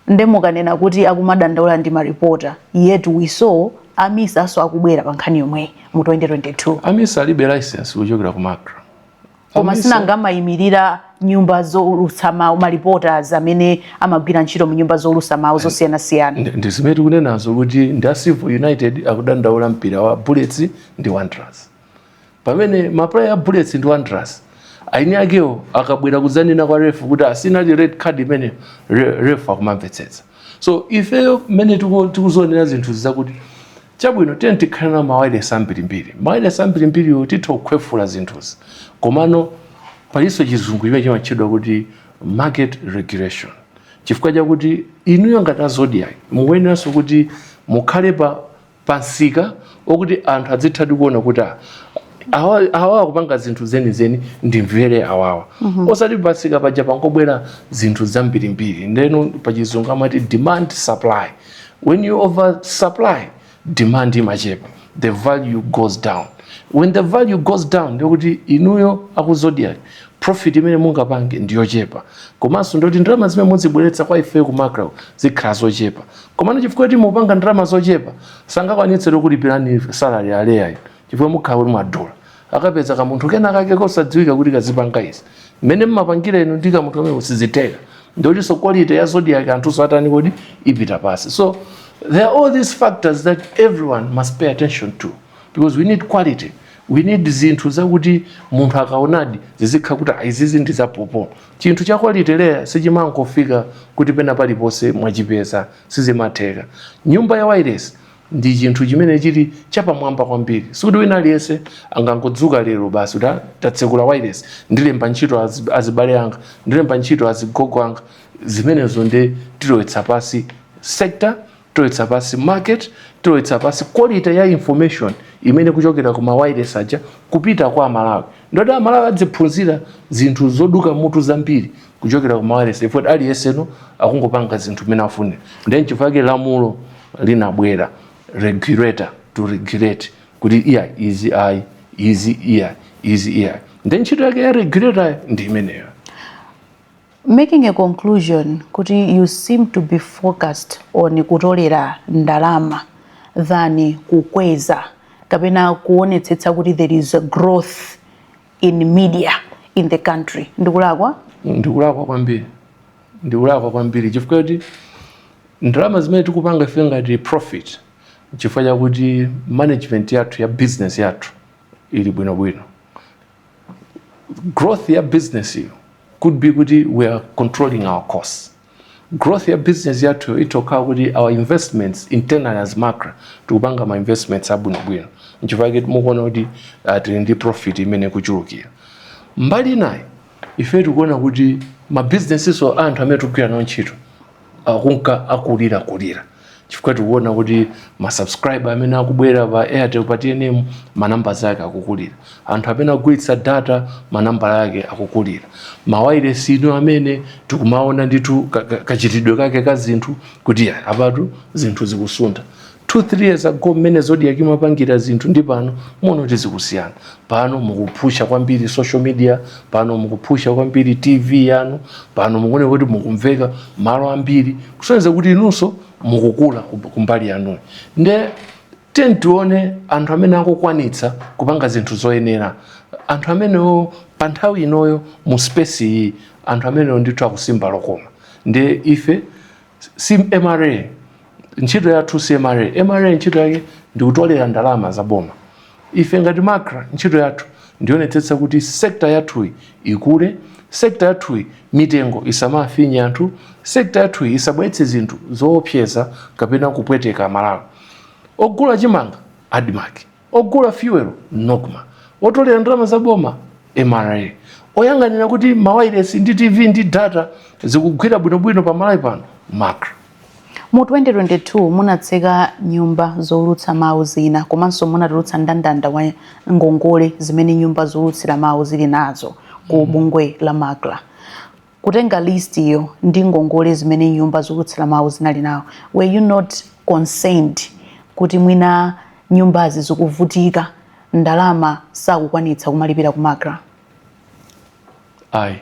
Nde mukanena kuti akumadandaula ndi ma reporter, yet we saw a MISA so akubwera pa nkhani yomweyi mu 2022. A MISA alibe license kuchokera ku MACRA. Koma A MISA. Sinanga amayimirira nyumba zowulutsa mawu, ma reporters amene amagwira ntchito mu nyumba zowulutsa mawu zosiyanasiyana? Ndi zimene tikunenazo kuti ndi a Civil United akudandaula mpira wa Bullets ndi Wanderers, pamene ma player a Bullets ndi Wanderers aini akewo akabwera kudzanena kwa ref kuti asinali red card imene ref akumamvetsetsa. So ifeyo mmene tikuzionera zinthu zakuti chabwino, tiye tikhale na mawayilesi ambirimbiri. Mawayilesi ambirimbiriwo titha kukhwefula zinthuzi, komano palinso Chizungu chimene chimatchedwa kuti market regulation, chifukwa chakuti inuyo ngati a Zodiak mukuyeneranso kuti mukhale pa pansika okuti anthu adzithadi kuona kuti awa akupanga zinthu zenizeni, ndimvere awawa, osati pansika paja pangobwera zinthu zambirimbiri. Ndeno pachizungu amati demand supply. When you over supply, demand imachepa, the value goes down. When the value goes down, ndikuti inuyo aku Zodiak profit imene mungapange ndiyochepa, komanso ndoti ndalama zimene muzibweretsa kwa ife ku MACRA zikhala zochepa. Komano chifukwa kuti mupanga ndalama zochepa, sangakwanitse kulipirani salary aleyayo, chifukwa mukhala kuti mwadula. Akapeza kamunthu kena kake kosadziwika kuti kazipanga izi mmene mmapangira inu ndi kamunthu kamene siziteka, ndikutinso quality ya Zodiak anthuso atani kodi ipita pasi. So there are all these factors that everyone must pay attention to, because we need quality, we need zinthu zakuti munthu akaonadi zizikhala kuti, "Ah, izizi ndi zapopo." Chinthu cha quality leya sichimangofika kuti pena paliponse mwachipeza, sizimatheka. Nyumba ya wireless ndi chinthu chimene chili chapamwamba kwambiri. Sikuti wina aliyense angangodzuka lero basi kuti, "Ah, tatsekula wireless, ndilemba ntchito azibale anga, ndilemba ntchito azigogo anga." Zimenezo ndi tilowetsa pasi sector, tilowetsa pasi market, tilowetsa pasi quality ya information imene kuchokera ku ma wireless aja kupita kwa Amalawi. Ndoti Amalawi adziphunzira zinthu zoduka mutu zambiri kuchokera ku ma wireless, ifo aliyenseno akungopanga zinthu mmene afunira. Then chifukwa chake lamulo linabwera, regulator to regulate kuti iya, izi ayi, izi iya, izi iya. Then ntchito yake ya regulator ndi imeneyo. Making a conclusion kuti you seem to be focused on kutolera ndalama than kukweza kapena kuonetsetsa kuti there is a growth in media in the country, ndikulakwa? Ndikulakwa kwambiri, ndikulakwa kwambiri, chifukwa kuti ndalama zimene tikupanga ife ngati profit, chifukwa chakuti management yathu ya business yathu ili bwinobwino. Growth ya business iyo could be kuti we are controlling our costs. Growth ya business yathu itokhala kuti our investments internally as MACRA tikupanga ma investments abwinobwino. Nchifukwa chake mukuona kuti tili ndi profit imene kuchulukira. Mbali inayi, ife tikuona kuti ma businesses anthu amene tikugwira nawo ntchito akunka akulira kulira, chifukwa tikuona kuti ma subscriber amene akubwera pa Airtel, pa TNM, manamba ake akukulira, anthu amene agulitsa data manambala ake akukulira, mawayilesi ino amene tikumaona ndithu kachitidwe kake ka zinthu kuti ya, apatu zinthu zikusuntha. 2 3 years ago mmene Zodiak imapangira zinthu ndi pano muona kuti zikusiyana. Pano mukupusha kwambiri social media, pano mukupusha kwambiri TV yanu, pano mukuoneka kuti mukumveka malo ambiri, kusonyeza kuti inunso mukukula kumbali yanuyo. Nde tiye tione anthu amene akukwanitsa kupanga zinthu zoyenera, anthu amenewo pa nthawi inoyo mu space iyi, anthu amenewo ndithu akusimba lokoma. Nde ife si MRA, ntchito yathu si MRA. MRA ntchito yake ndikutolera ndalama za boma. Ife ngati MACRA ntchito yathu ndionetsetsa kuti sector yathuyi ikule, sector yathuyi mitengo isamafinye anthu, sector yathuyi isabweretse zinthu zoopseza kapena kupweteka Malawi. Ogula chimanga, ADMARC; ogula fuel, NOCMA; otolera ndalama za boma, MRA; oyang'anira kuti mawayilesi ndi TV ndi data zikugwira bwinobwino pa Malawi pano, MACRA. Mu 2022 munatseka nyumba zowulutsa mawu zina, komanso munatulutsa ndandanda wa ngongole zimene nyumba zowulutsira mawu zili nazo ku bungwe la MACRA. Kutenga list iyo ndi ngongole zimene nyumba zowulutsira mawu zinali nawo, were you not concerned kuti mwina nyumbazi zikuvutika, ndalama sakukwanitsa kumalipira ku MACRA? Ayi.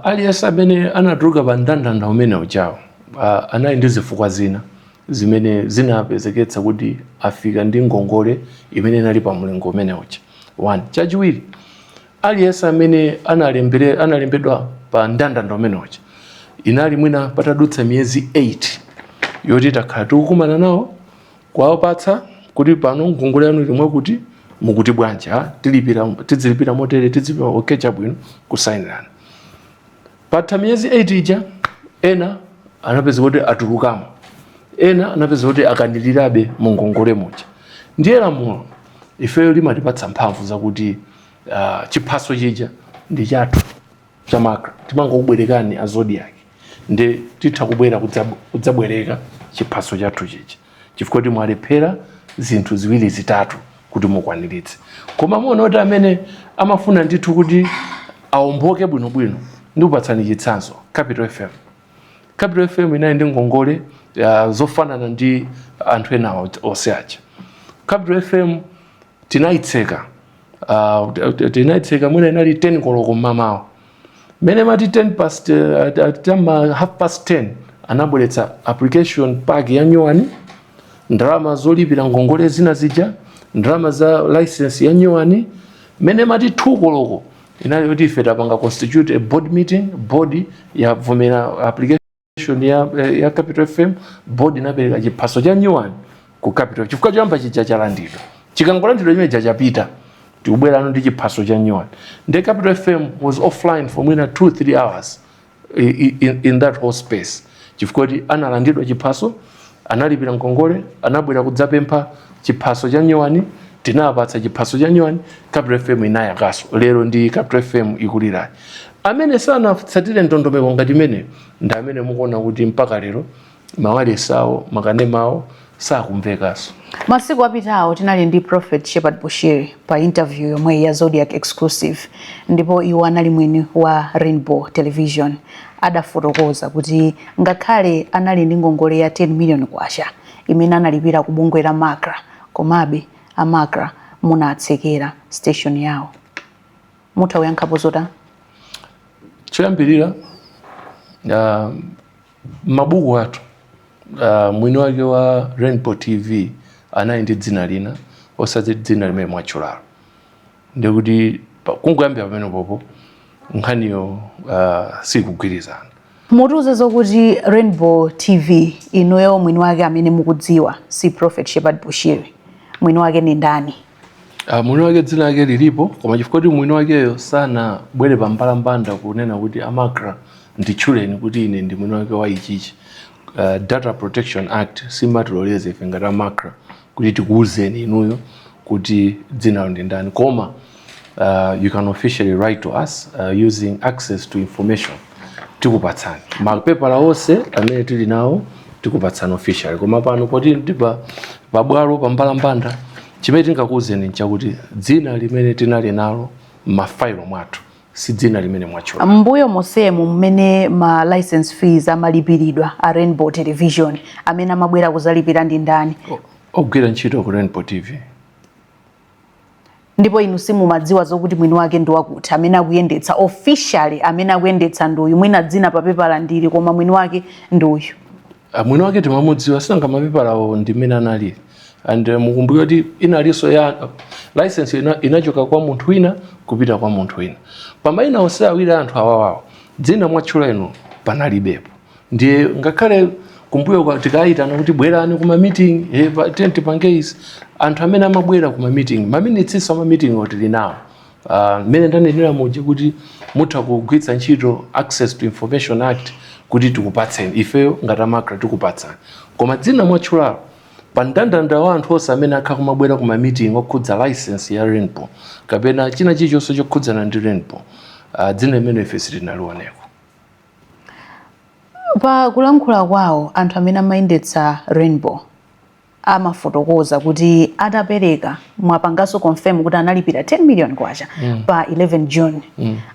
Aliyense amene anatuluka pa mndandanda umene ujawo anali ndi zifukwa zina zimene zinapezeketsa kuti afika ndi ngongole imene inali pa mlingo umene uja. One, chachiwiri, Aliyense amene analembedwa pa ndandanda umenewocha, inali mwina patadutsa miyezi 8 yoti takhala tikukumana nawo, kuwapatsa kuti pano ngongole yanu ilimwe kuti mukuti bwanji, ha tilipira, tidzilipira motere, tidzilipira, okay, chabwino, kusayinirana. Patha miyezi 8 ija, ena anapeza kuti atulukamo, ena anapeza kuti akanilirabe mu ngongole muja. Ndiye lamulo ifeyo limatipatsa mphamvu zakuti chiphaso chija ndi chathu cha MACRA, timangokubwerekani a Zodiak, ndi titha kubwera kudzabwereka chiphaso chathu chija chifukwa kuti mwalephera zinthu ziwiri, zitatu kuti mukwaniritse. Koma muona kuti amene amafuna ndithu kuti awomboke bwinobwino, ndikupatsani chitsanzo, Capital FM. Capital FM inali ndi ngongole zofanana ndi anthu ena onse aja. Capital FM tinayitseka, tinayitseka mwina inali 10 koloko mmamawa. Mmene mati 10 past, tama half past 10, anabweretsa application pack ya nyuwani, ndalama zolipira ngongole zina zija, ndalama za license ya nyuwani. Mmene mati 2 koloko inali kuti ife tapanga constitute a board meeting, board yavomera application ya Capital FM, board inapereka chiphaso cha nyuwani ku Capital chifukwa choyamba chija chalandidwa. Chikangolandidwa chimene chapita, tikubwerano ndi chiphaso cha nyuwani. Ndi Capital FM was offline for mwina 2 3 hours in that whole space chifukwa kuti analandidwa chiphaso, analipira ngongole, anabwera kudzapempha chiphaso cha nyuwani, tinapatsa chiphaso cha nyuwani, Capital FM inayakaso. Lero ndi Capital FM ikulirayi. Amene sanatsatire ndondomeko ngati imeneyo ndi amene mukuona kuti mpaka lero mawalesi awo, makanema awo sakumvekanso. Masiku apitawo tinali ndi Prophet Shepherd Bushiri pa interview yomwe ya Zodiak Exclusive, ndipo iwo anali mwini wa Rainbow Television. Adafotokoza kuti ngakhale anali ndi ngongole ya 10 million kwacha imene analipira ku bungwe la MACRA, komabe a MACRA munatsekera station yawo. Mutha kuyankhapo zotani? Choyambirira, mabuku athu, mwini wake wa Rainbow TV anali ndi dzina lina, osati dzina limene mwatchulalo. Ndikuti kungoyambira pamene popo nkhaniyo sikugwirizana. Mutiuze zokuti Rainbow TV inuyo mwini wake amene mukudziwa si Prophet Shepherd Bushiri, mwini wake ni ndani? Mwini wake dzina lake lilipo, koma chifukwa kuti mwini wakeyo sanabwere pa mbalambanda kunena kuti a MACRA nditchuleni kuti ine ndi mwini wake wa ichichi, Data Protection Act simatiloleza ife ngati a MACRA kuti tikuwuzeni inuyo kuti dzinalo ndi ndani. Koma you can officially write to us using access to information, tikupatsani mapepala onse amene tili nawo, tikupatsani officially. Koma pano poti ndi pabwalo pa mbalambanda, chimene tingakuwuzeni nchakuti dzina limene tinali nalo m'mafailo mwathu si dzina limene mwatchula. Mbuyo mosemu mmene ma license fees amalipiridwa a Rainbow Television, amene amabwera kuzalipira ndi ndani? Ogwira ntchito ku Rainbow TV. Ndipo inu simumadziwa zokuti mwini wake ndi wakuti, amene akuyendetsa officially, amene akuyendetsa ndi uyu, mwina dzina papepala ndili, koma mwini wake ndi uyu? Mwini wake timamudziwa, sinanga mapepalawo ndi mmene analili. And mukumbukire kuti inalinso ya license inachoka kwa munthu wina kupita kwa munthu wina. Pamayina onse awiri anthu awawawo, dzina mwatchula inu panalibepo. Ndiye ngakhale kumbuyo tikayitana kuti bwerani kuma meeting, tiye tipange izi, anthu amene amabwera kuma meeting, ma minutes ama meeting tili nawo. Mmene ndanenera muja kuti mutha kugwiritsa ntchito Access to Information Act kuti tikupatseni, ifeyo ngati a MACRA tikupatsani. Koma dzina mwatchulalo pa mndandanda wa anthu onse amene akhala kumabwera kuma meeting okhudza license ya Rainbow kapena china chilichonse chokhudzana ndi Rainbow, dzina limene ife sitinalioneko. Pa kulankhula kwawo, anthu amene amayendetsa Rainbow amafotokoza kuti atapereka, mwapanganso confirm kuti analipira 10 million kwacha pa 11 June,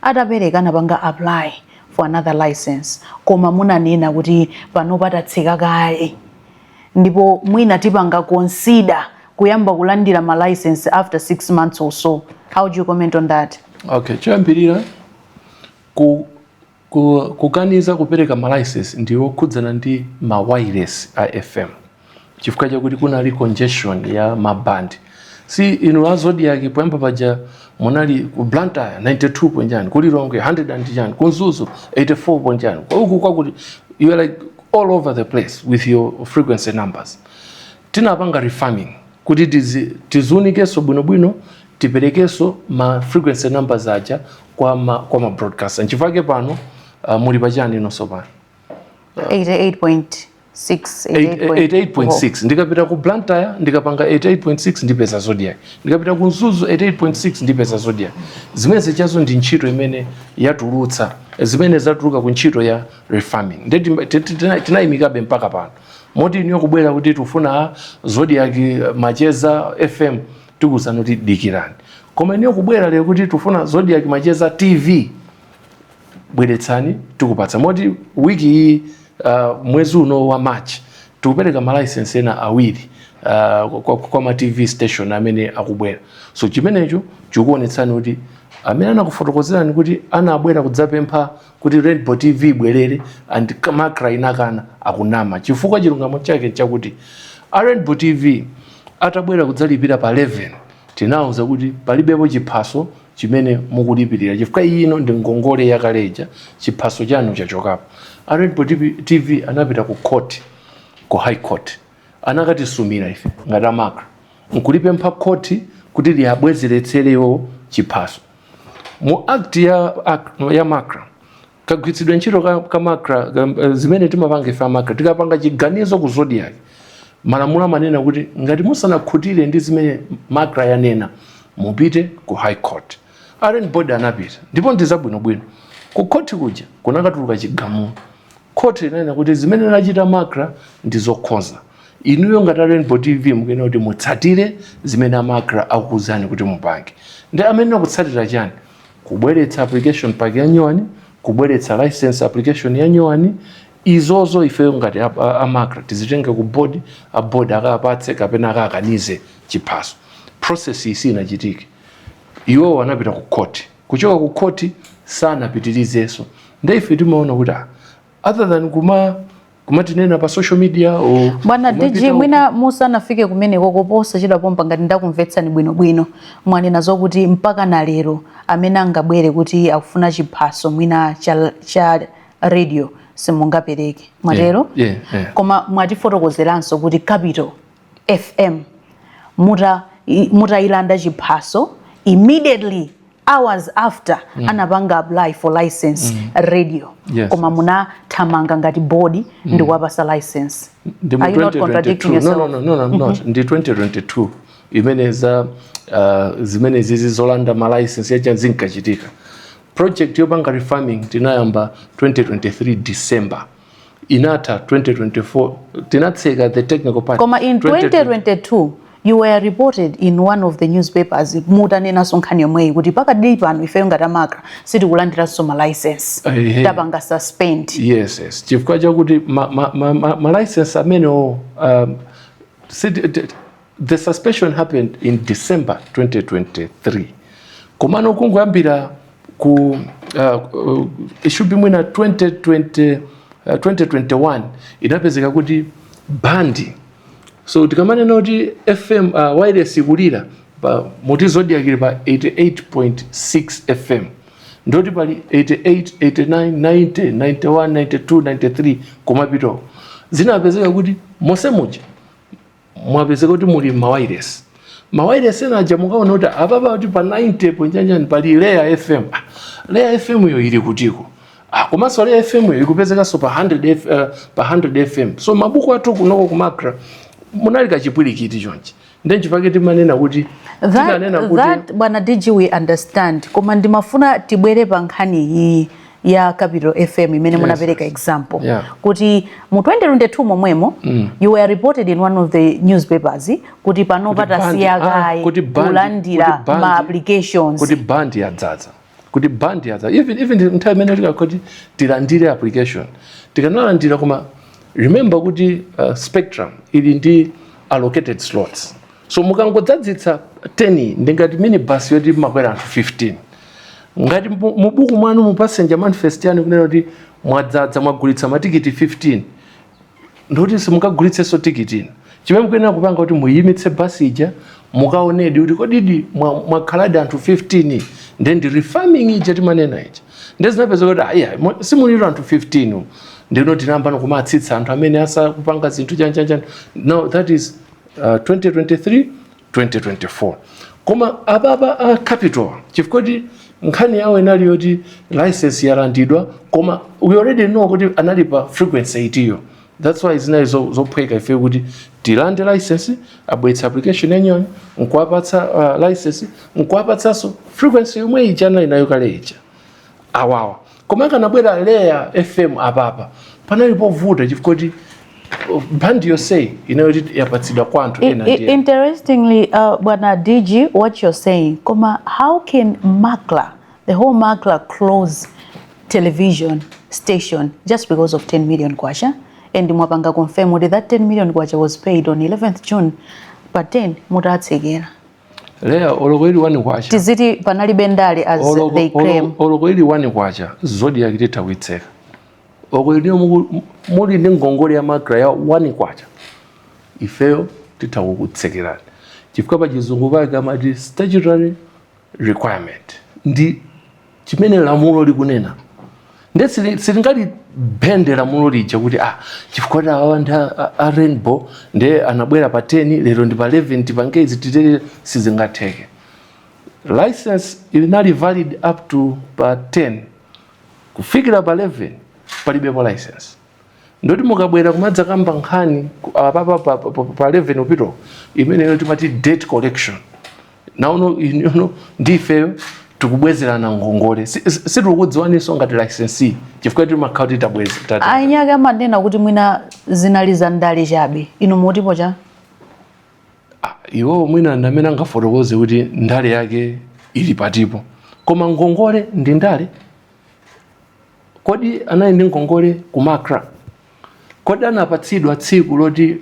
atapereka anapanga apply for another license, koma munanena kuti pano patatseka kale ndipo mwina tipanga consider kuyamba kulandira ma license after 6 months or so. How do you comment on that? Okay, choyambirira, kukaniza kupereka ma license ndi okhudzana ndi ma wireless a FM chifukwa chakuti kunali congestion ya mabandi. Si inu a Zodiak, poyamba paja munali ku Blantyre 92 point chani, ku Lilongwe 100 and chani, ku Mzuzu 84 point chani, uku kwakuti you are like all over the place with your frequency numbers. Tinapanga refarming kuti tiziunikenso bwinobwino, tiperekenso ma frequency numbers aja kwa ma broadcaster. Nchifukwa pano muli pachani inonso pano? 88.6. 88.6. Ndikapita ku Blantyre, ndikapanga 88.6, ndipeza Zodiak. Ndikapita ku Mzuzu, 88.6, ndipeza Zodiak. Zimene zichazo ndi ntchito imene yatulutsa, zimene zatuluka ku ntchito ya refarming. Ndi tinayimikabe mpaka pano, moti iniyo kubwera kuti tifuna Zodiak Macheza FM, tikuwuzani kuti dikirani. Koma iniyo kubwera lero kuti tifuna Zodiak Macheza TV, bweretsani, tikupatsa. Moti wiki iyi, mwezi uno wa March, tikupereka ma license ena awiri kwa ma TV station amene akubwera. So chimenecho chikuonetsani kuti amene anakufotokozerani kuti anabwera kudzapempha kuti Rainbow TV ibwerere and MACRA inakana, akunama, chifukwa chilungamo chake chakuti a Rainbow TV atabwera kudzalipira pa 11, tinawuza kuti palibepo chiphaso chimene mukulipirira, chifukwa ino ndi ngongole yakaleja, chiphaso chanu chachokapo. A Rainbow TV anapita ku court, ku High Court, anakatisumira ife ngati a MACRA nkulipempha court kuti liyabwezeretserewo chiphaso. Mu act ya MACRA, kagwiritsidwe ntchito ka MACRA, zimene timapanga ife a MACRA, tikapanga chiganizo ku Zodiak, malamulo amanena kuti ngati musanakhutire ndi zimene MACRA yanena, mupite ku High Court. A Rainbow anapita, ndipo ndi zabwinobwino. Ku court kuja kunakatuluka chigamulo. Court inanena kuti zimene nachita MACRA ndi zokhoza. Inuyo ngati a Rainbow TV mukuyenera kuti mutsatire zimene a MACRA akukuuzani kuti mupange. Ndi amene akutsatira chani? Kubweretsa application pack ya nyuwani, kubweretsa license application ya nyuwani. Izozo ifeyo ngati a MACRA tizitenge ku board, a board akapatse kapena akakanize chiphaso. Process iyi sinachitike. Iwo anapita ku court, kuchoka ku court sanapitirizenso. Ndi ife timaona kuti other than kumatinena pa social media or Bwana kumapita DG, mwina musanafike kumeneko, koposa chidapompa, ngati ndakumvetsani bwinobwino, mwanena zokuti mpaka na lero amene angabwere kuti akufuna chiphaso mwina cha radio simungapereke, mwatero? Yeah. Koma mwatifotokozeranso kuti Capital FM mutayilanda chiphaso, immediately hours after anapanga apply for license radio, koma munathamanga ngati board ndikuwapasa license. Ndi mu Are you not contradicting 2022. yourself? No, I'm not. Ndi 2022 imene za zimene zizi zolanda ma license yacha zinkachitika. Project yopanga refarming tinayamba 2023 December, inatha 2024, tinatseka the technical part. Koma in 2022 2022 you were reported in one of the newspapers mutanenanso nkhani yomweyi kuti pakadali pano ifeyo ngati a MACRA sitikulandiranso ma license, tapanga suspend. Yes, chifukwa chakuti ma license amenewo, the suspension happened in December 2023, komano kungoyambira ku it should be mwina 2020, 2021, inapezeka kuti band. So tikamanena kuti FM, wireless ikulira pa muti Zodiak ili pa 88.6 FM, ndoti pali 88, 89, 90, 91, 92, 93, kumapitoko. Zinapezeka kuti monse muja mwapezeka kuti muli mawireless. Mawireless ena aja mukaona kuti apapa kuti pa 90 ponjanjani pali Leya FM. Ah, Leya FM yo ili kutiko? Ah, komanso Leya FM yo ikupezekanso pa 100 pa 100 FM. So mabuku athu kunoko ku MACRA munali kachipwirikiti chonchi. Ndiye chifukwa timanena kuti tinanena kuti that, bwana DG, we understand, koma ndimafuna tibwere pa nkhani iyi ya Capital FM imene munapereka example kuti mu 2022 momwemo you were reported in one of the newspapers kuti pano patasiya kaye kulandira ma applications. Kuti band yadzaza, kuti band yadzaza. Even nthawi imene tikakoti tilandire application, tikanalandira. Koma remember kuti spectrum ili ndi allocated slots. So mukangodzadzitsa 10, ndingati minibus yoti makwera anthu 15, ngati mubuku mwanu, mu passenger manifest yanu, kunena kuti mwadzaza, mwagulitsa matikiti 15, ndoti simungagulitsenso tikiti ina. Chimene mukuyenera kupanga kuti muyimitse basi ija, Mukaonedi kuti kodidi mwakhaladi anthu 15. Nde ndi refarming ija timanena ija. Nde zinapeza kuti aya, simuliro anthu 15. Ndino tinayamba kumatsitsa anthu amene asakupanga zinthu chanchanchani. No, that is 2023, 2024. Koma apapa a Capital, chifukwa kuti nkhani yawo inali yoti license yalandidwa, koma we already know kuti anali pa frequency itiyo. That's why zinali zophweka ife kuti tilande license, abweretsa application yanyoni, nkuwapatsa license, nkuwapatsanso frequency yomwe ija anali nayo kale ija awawa. Koma akanabwera Leya FM apapa panali povuta, chifukwa kuti band yonseyi inayoti yapatsidwa kwa anthu ena ndi ena. Interestingly, Bwana DG, what you're saying, koma how can MACRA, the whole MACRA, close television station just because of 10 million kwacha? And mwapanga confirm kuti that 10 million kwacha was paid on 11th June, pa 10 mutatsekera. Leya, oloko ili 1 kwacha. Tiziti panalibe ndale as they claim? Oloko ili 1 kwacha, Zodiak titha kuitseka. Oko iliyo muli ndi ngongole ya MACRA ya 1 kwacha, ifeyo titha kukutsekerani, chifukwa pa Chizungu pake amati statutory requirement, ndi chimene lamulo likunena. Nde silingali bende lamulo lija kuti ah, chifukwa kuti awa ndi a Rainbow, nde anabwera pa 10, lero ndi pa 11, tipange izi, titere, sizingatheke. License inali valid up to pa 10. Kufikira pa 11 palibepo license. Ndoti mukabwera kumadza kamba nkhani apapa pa 11 upito, imeneyo timati debt collection. Nauno inono ndifeyo tikubwezerana ngongole. Sitikukudziwaninso ngati licensee, chifukwa timakhala kuti tabweza Ainyake amanena kuti mwina zinali za ndale chabe. Inu mutipo cha? Ah, iwowo mwina ndi amene angafotokoze kuti ndale yake ili patipo. Koma ngongole ndi ndale? Kodi anali ndi ngongole ku MACRA? Kodi anapatsidwa tsiku loti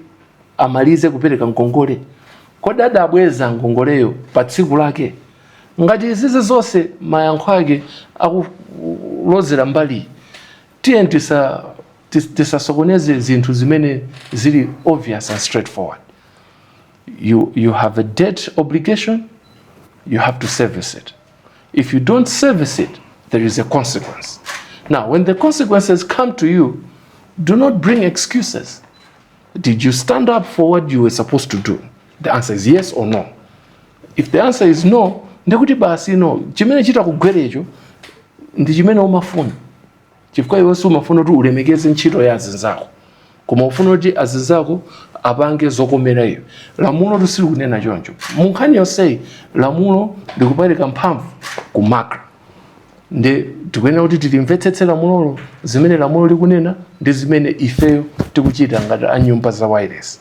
amalize kupereka ngongole? Kodi adabweza ngongoleyo pa tsiku lake? Ngati izizi zonse mayankho ake akulozera mbali, tiye tisasokoneze zinthu zimene zili obvious and straightforward. You have a debt obligation, you have to service it. If you don't service it, there is a consequence. Now, when the consequences come to you, do not bring excuses. Did you stand up for what you were supposed to do? The answer is yes or no. If the answer is no, ndikuti basi no, chimene chita kugwerecho ndi chimene umafuna, chifukwa iwe umafuna kuti ulemekeze ntchito ya azinzako, koma ufuna kuti azinzako apange zokomera iwe. Lamulo tisilikunena choncho. Mu nkhani yonseyi, lamulo likupereka mphamvu ku MACRA, ndi tikuyenera kuti tilimvetsetse lamulolo, zimene lamulo likunena ndi zimene ifeyo tikuchita ngati a nyumba za wireless.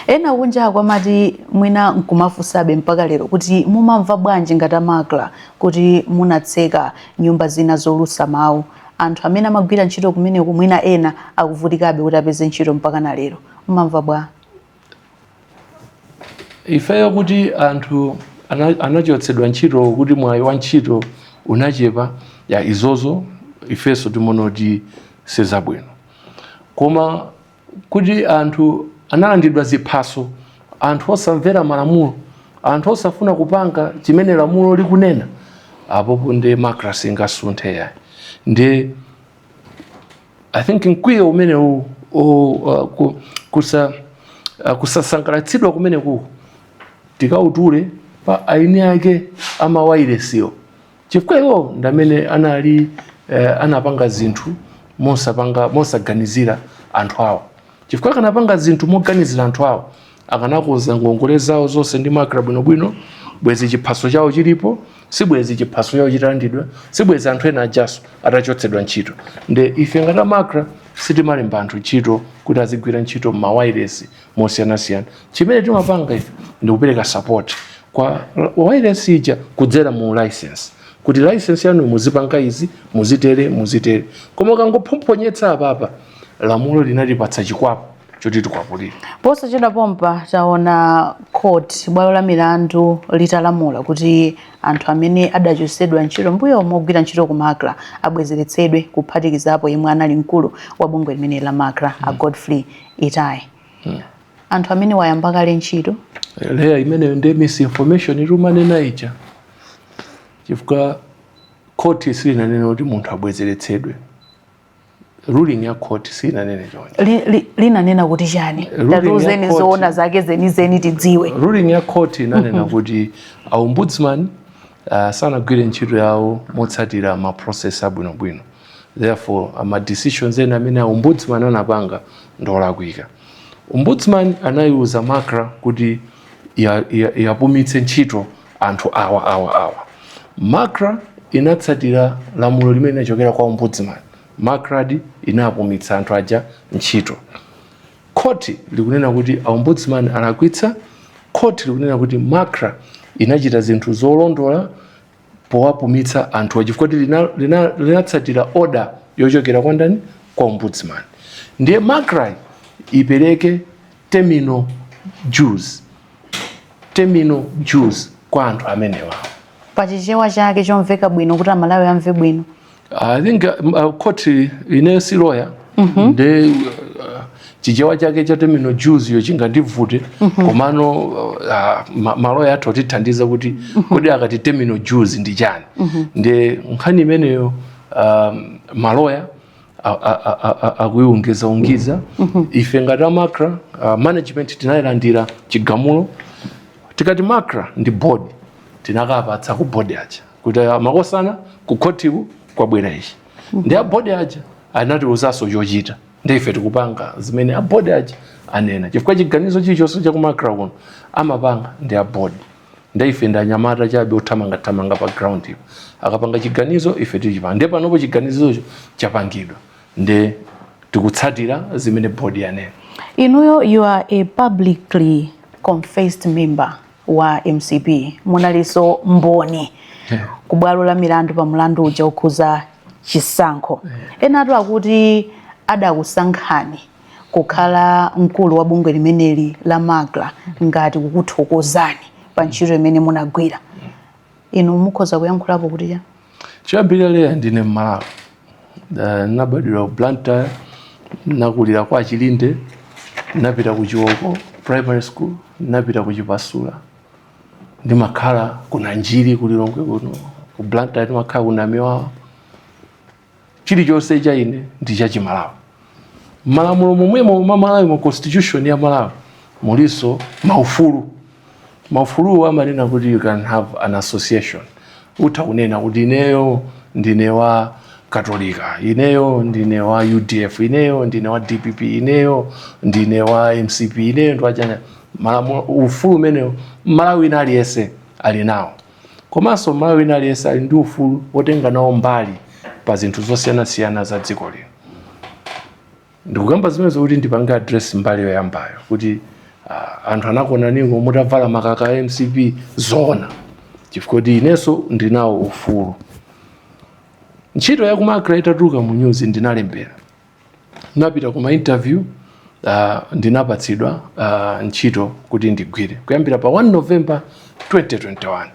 Ena kunja kwamati mwina nkumafunsabe mpaka lero kuti mumamva bwanji ngati a MACRA kuti munatseka nyumba zina zolusa mawu, anthu amene amagwira ntchito kumeneko mwina ena akuvutikabe kuti apeze ntchito mpaka na lero? Mumamva bwa? Ifeyo kuti anthu anachotsedwa ntchito, kuti mwayi wa ntchito unachepa, ya izozo ifenso timaona kuti sizabwino. Koma kuti anthu analandidwa ziphaso, anthu osamvera malamulo, anthu osafuna kupanga chimene lamulo likunena, apopo ndi MACRA singasunthe yayi. Ndi I think mkwiyo umene kusasangalatsidwa kumene kuku tikautule pa aini ake amawairesiyo, chifukwa iwo ndamene anali anapanga zinthu mosapanga mosaganizira anthu awo. Chifukwa akanapanga zinthu moganizira anthu awo, akanakonza ngongole zawo zonse ndi MACRA bwinobwino, bwezi chiphaso chawo chilipo, sibwezi chiphaso chawo chitalandidwa, sibwezi anthu ena ajaso atachotsedwa ntchito. Nde ife ngati a MACRA sitimalemba anthu ntchito kuti azigwira ntchito m'mawairesi mosiyanasiyana. Chimene timapanga ife ndi kupereka support kwa wireless ija kudzera mu license, kuti license yanu muzipanga izi, muzitere, muzitere. Koma ukangophophonyetsa apapa, lamulo linatipatsa chikwapu choti tikwapulire. Posachedwa pompa taona court, bwalo la milandu, litalamula kuti anthu amene adachotsedwa ntchito mbuyo mogwira ntchito ku MACRA abwezeretsedwe, kuphatikizapo yemwe anali mkulu wa bungwe limene la MACRA, a Godfrey Itaye. Anthu amene wayamba kale ntchito. Leya, imeneyo ndi misinformation itumanena ija, chifukwa khoti silinanene kuti munthu abwezeretsedwe. Ruling ya court silinanene choncho. Linanena kuti chani? Ruling ya Tatiuzeni zoona zake zenizeni tidziwe. Ruling ya court inanena kuti a ombudsman sanagwire ntchito yawo motsatira ma process abwinobwino, therefore ma decisions ena amene a ombudsman anapanga ndolakwika. Ombudsman anayiuza MACRA kuti yapumitse ntchito anthu awa, awa, awa. MACRA inatsatira lamulo limene linachokera kwa ombudsman. MACRA inapumitsa anthu aja ntchito. Khoti likunena kuti a ombudsman alakwitsa. Khoti likunena kuti MACRA inachita zinthu zolondola powapumitsa anthu, chifukwa kuti linatsatira order yochokera kwa ndani? Kwa ombudsman. Ndiye MACRA ipereke terminal dues, terminal dues kwa anthu amenewa. Pachichewa chake chomveka bwino kuti Amalawi amve bwino. I think court, ineyo si lawyer, nde chichewa chake cha terminal dues yo chingandivute, komano maloya athu atithandiza kuti kodi akati terminal dues ndi chani. Nde nkhani imeneyo maloya akuiungiza ungiza. Ife ngati a MACRA management tinayilandira chigamulo. Tikati MACRA ndi board, tinakapatsa ku board aja kuti makosana, ku khotiku kwabwera ichi. Ndi a board aja anatiuzanso chochita, ndi ife tikupanga zimene a board aja anena, chifukwa chiganizo chilichonse cha ku MACRA kuno amapanga ndi a board. Ndi ife ndi anyamata chabe othamangathamanga pa ground ipo. Akapanga chiganizo, ife tichipanga. Ndiye panopo chiganizocho chapangidwa, ndi tikutsatira zimene board yanena. Inuyo, you are a publicly confessed member wa MCP. Munalinso mboni ku bwalo la milandu pa mlandu uja okhuza chisankho. Enatu akuti adakusankhani kukhala mkulu wa bungwe limeneli la MACRA ngati kukuthokozani pa ntchito imene munagwira. Inu mukhoza kuyankhulapo kuti cha? Choyambirira, Leya, ndine Mmalawi. Nabadwira ku Blantyre, nakulira kwa Chilinde, napita ku Chiwoko Primary School, napita ku Chipasula. Ndimakhala ku Nanjiri, ku Lilongwe kuno. Ku Blantyre ndimakhala ku Namiwawa. Chilichonse cha ine ndi cha Chimalawi. Malamulo momwemo mwa Malawi, mu constitution ya Malawi muliso maufulu. Maufuluwo amanena kuti you can have an association. Utha kunena kuti ineyo ndine wa Katolika, ineyo ndine wa UDF, ineyo ndine wa DPP, ineyo ndine wa MCP, ineyo ndi wachanya. Malamulo, ufulu umenewo Malawi wina aliyense ali nawo. Komanso Malawi wina aliyense ali ndi ufulu wotenga nawo mbali pa zinthu zosiyanasiyana za dziko lino. Ndikukamba zimenezo kuti ndipange address mbali yoyambayo kuti anthu anakuonaniko mutavala makaka a MCP. Zoona, chifukwa kuti inenso ndinawo ufulu. Ntchito ya ku MACRA itatuluka mu news, ndinalembera, napita kuma interview, ndinapatsidwa ntchito kuti ndigwire kuyambira pa 1 November 2021.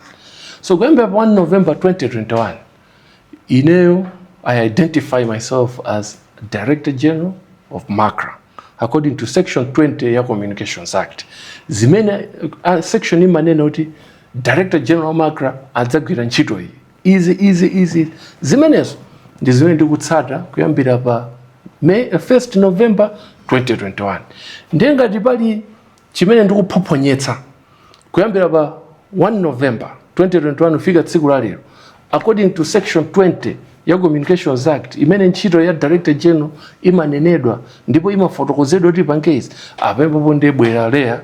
So kuyambira pa 1 November 2021, ineyo I identify myself as Director General of MACRA according to section 20 ya Communications Act, zimene section imanena kuti Director General wa MACRA adzagwira ntchito iyi, izi, izi, izi. Zimenezo ndi zimene ndikutsata kuyambira pa May, 1st November 2021. Ndiye ngati pali chimene ndikuphophonyetsa kuyambira pa 1 November 2021 kufika tsiku la lero, according to section 20 ya Communications Act, imene ntchito ya Director General imanenedwa ndipo imafotokozedwa kuti ipange izi, apepopo ndibwera, Leya,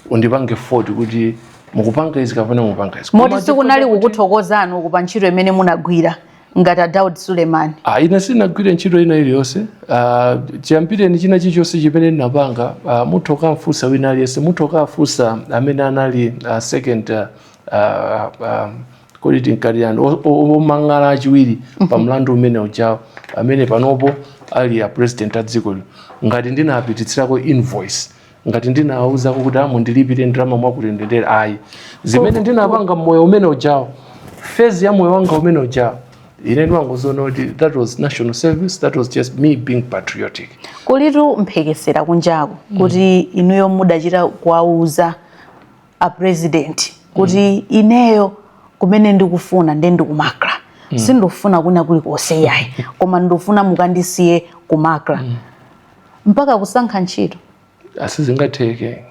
undipange fault kuti mukupanga izi kapena mukupanga izi. Moti sikunali kukuthokozani uku pa ntchito imene munagwira ngati a Daud Suleiman? Ah, ine sinagwire ntchito ina iliyonse. Chiyambireni china chilichonse chimene ndinapanga, mutha kukamfunsa wina aliyense, mutha kukafunsa amene anali second, kodi tinkati yani, omang'ala achiwiri pa mlandu umene ujawo, amene panopo ali a president a dziko lino, ngati ndinapititsirako invoice, ngati ndinawuzako kuti amundilipire ndalama mwakuti ndendere. Ayi, zimene ndinapanga mmoyo umene ujawo, phase ya moyo wanga umene ujawo, Ine ndimangoziona kuti that was national service, that was just me being patriotic. Kulitu mphekesera kunjaku kuti inuyo mudachita kuwauza a president kuti ineyo kumene ndikufuna nde ndiku MACRA, sindikufuna kwina kulikonse yayi, koma ndikufuna mukandisiye ku MACRA, mpaka kusankha ntchito. Sizingatheke,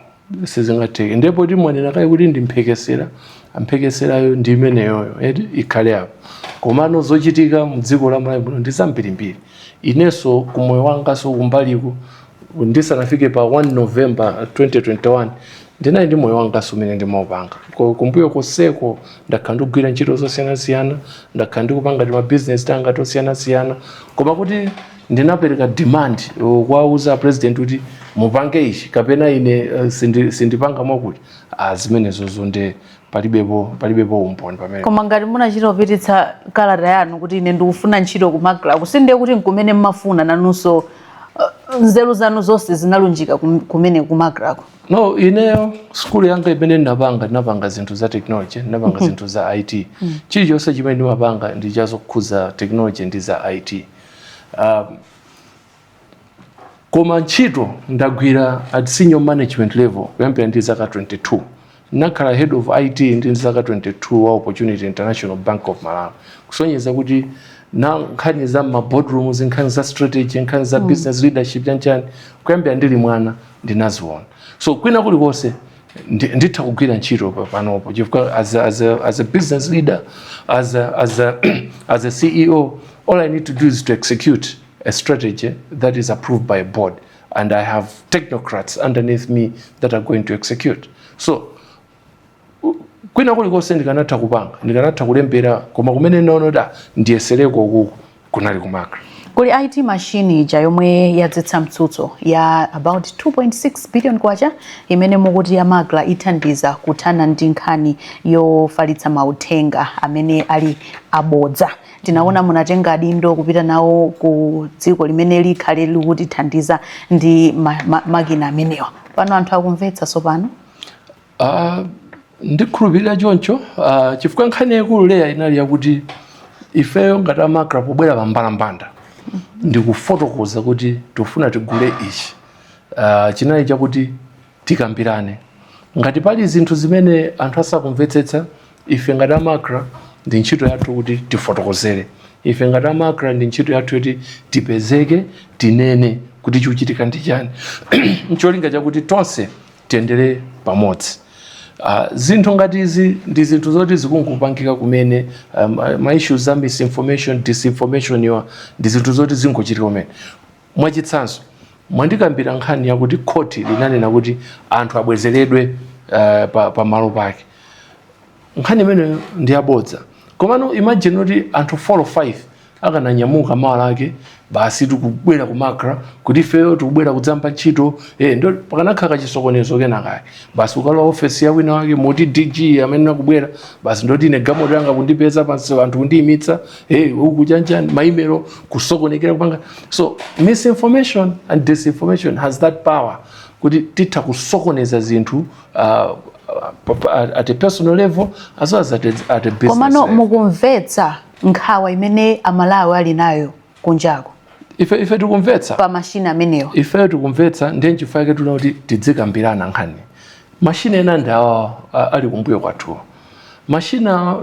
sizingatheke. Ndipo timwanena kayi kuti ndimphekesera, amphekeserayo ndi imeneyoyo eti ikhale apo. Komano zochitika mdziko la Malawi muno ndi zambirimbiri. Inenso kumoyo wanganso kumbaliko, ndisanafike pa 1 November 2021, ndinali ndi moyo wanganso umene ndimaupanga. Kumbuyo koseko ndakhala ndikugwira ntchito zosiyanasiyana, ndakhala ndikupanga ti mabizinesi tanga tosiyanasiyana. Koma kuti ndinapereka demand kuwauza president kuti mupange ichi kapena ine sindipanga mwakuti, zimenezozo nde palibepo umboni pamene. Koma ngati munachita kupititsa kalata yanu kuti ine ndikufuna ntchito ku MACRA, kusinde kuti nkumene mmafuna nanunso, nzeru zanu zonse zinalunjika kumene ku MACRAko? No, ineyo skulu yanga imene ndinapanga zinthu za technology, ndinapanga zinthu za IT. Chilichonse chimene ndimapanga ndi chazokhuza technology ndi za IT. Koma ntchito ndagwira at senior management level kuyambira ndi zaka 22. Ndinakhala head of IT ndi zaka 22 wa Opportunity International Bank of Malawi, kusonyeza kuti na nkhani za ma boardrooms, nkhani za strategy, nkhani za business leadership, chanchani, kuyambira ndili mwana ndinaziona. So kwina kulikonse nditha kugwira ntchito panopo, chifukwa as a business leader, as a CEO, all I need to do is to execute a strategy that is approved by a board, and I have technocrats underneath me that are going to execute. So kwina kulikonse ndikanatha kupanga, ndikanatha kulembera, koma kumene ndaona kuti ndiyesereko ukuku kunali ku MACRA. Kuli IT machine ija yomwe yadzetsa mtsutso ya about 2.6 billion kwacha, imene mukuti ya MACRA ithandiza kuthana ndi nkhani yofalitsa mauthenga amene ali abodza. Tinaona munatenga adindo kupita nawo ku dziko limene likhale likutithandiza ndi makina amenewa. Pano anthu akumvetsa tsopano? Ndikhulupirira choncho, chifukwa nkhani yaikulu leya inali yakuti ifeyo ngati a MACRA pobwera pambalambanda ndikufotokoza kuti tifuna tigule ichi, chinali chakuti tikambirane ngati pali zinthu zimene anthu asakumvetsetsa. Ife ngati a MACRA ndi ntchito yathu kuti tifotokozere. Ife ngati a MACRA ndi ntchito yathu yoti tipezeke, tinene kuti chikuchitika ndi chani, ncholinga chakuti tonse tiyendere pamodzi. Zinthu ngati izi ndi zinthu zoti zikungopangika kumene. Ma issues za misinformation, disinformation iwa ndi zinthu zoti zingochitika kumene. Mwachitsanzo, mwandikambira nkhani yakuti khoti linanena kuti anthu abwezeredwe pa malo pake. Nkhani imeneyo ndi yabodza. Komano imagine kuti anthu 4 or 5 akananyamuka mawa lake, basi tikubwera ku MACRA kuti ifeyo tikubwera kudzamba ntchito, ndo pakanakhala kachisokonezo kenakake. Basi ukalowa ofesi ya wina wake muti DG amene nakubwera, basi ndoti ine galimoto yanga kundipeza pansi, anthu kundiyimitsa, uku chanchani, ma email kusokonekera kupanga. So misinformation and disinformation has that power kuti titha kusokoneza zinthu at a personal level as well as at a business Komano level. mukumvetsa nkhawa imene Amalawi ali nayo kunjako? Ife tikumvetsa. Pa mashina amenewa. Ifeyo tikumvetsa, ndiye nchifukwa chake tuna kuti tidzikambirana nkhani. Mashina ena ndi awa ali kumbuyo kwathu. Mashina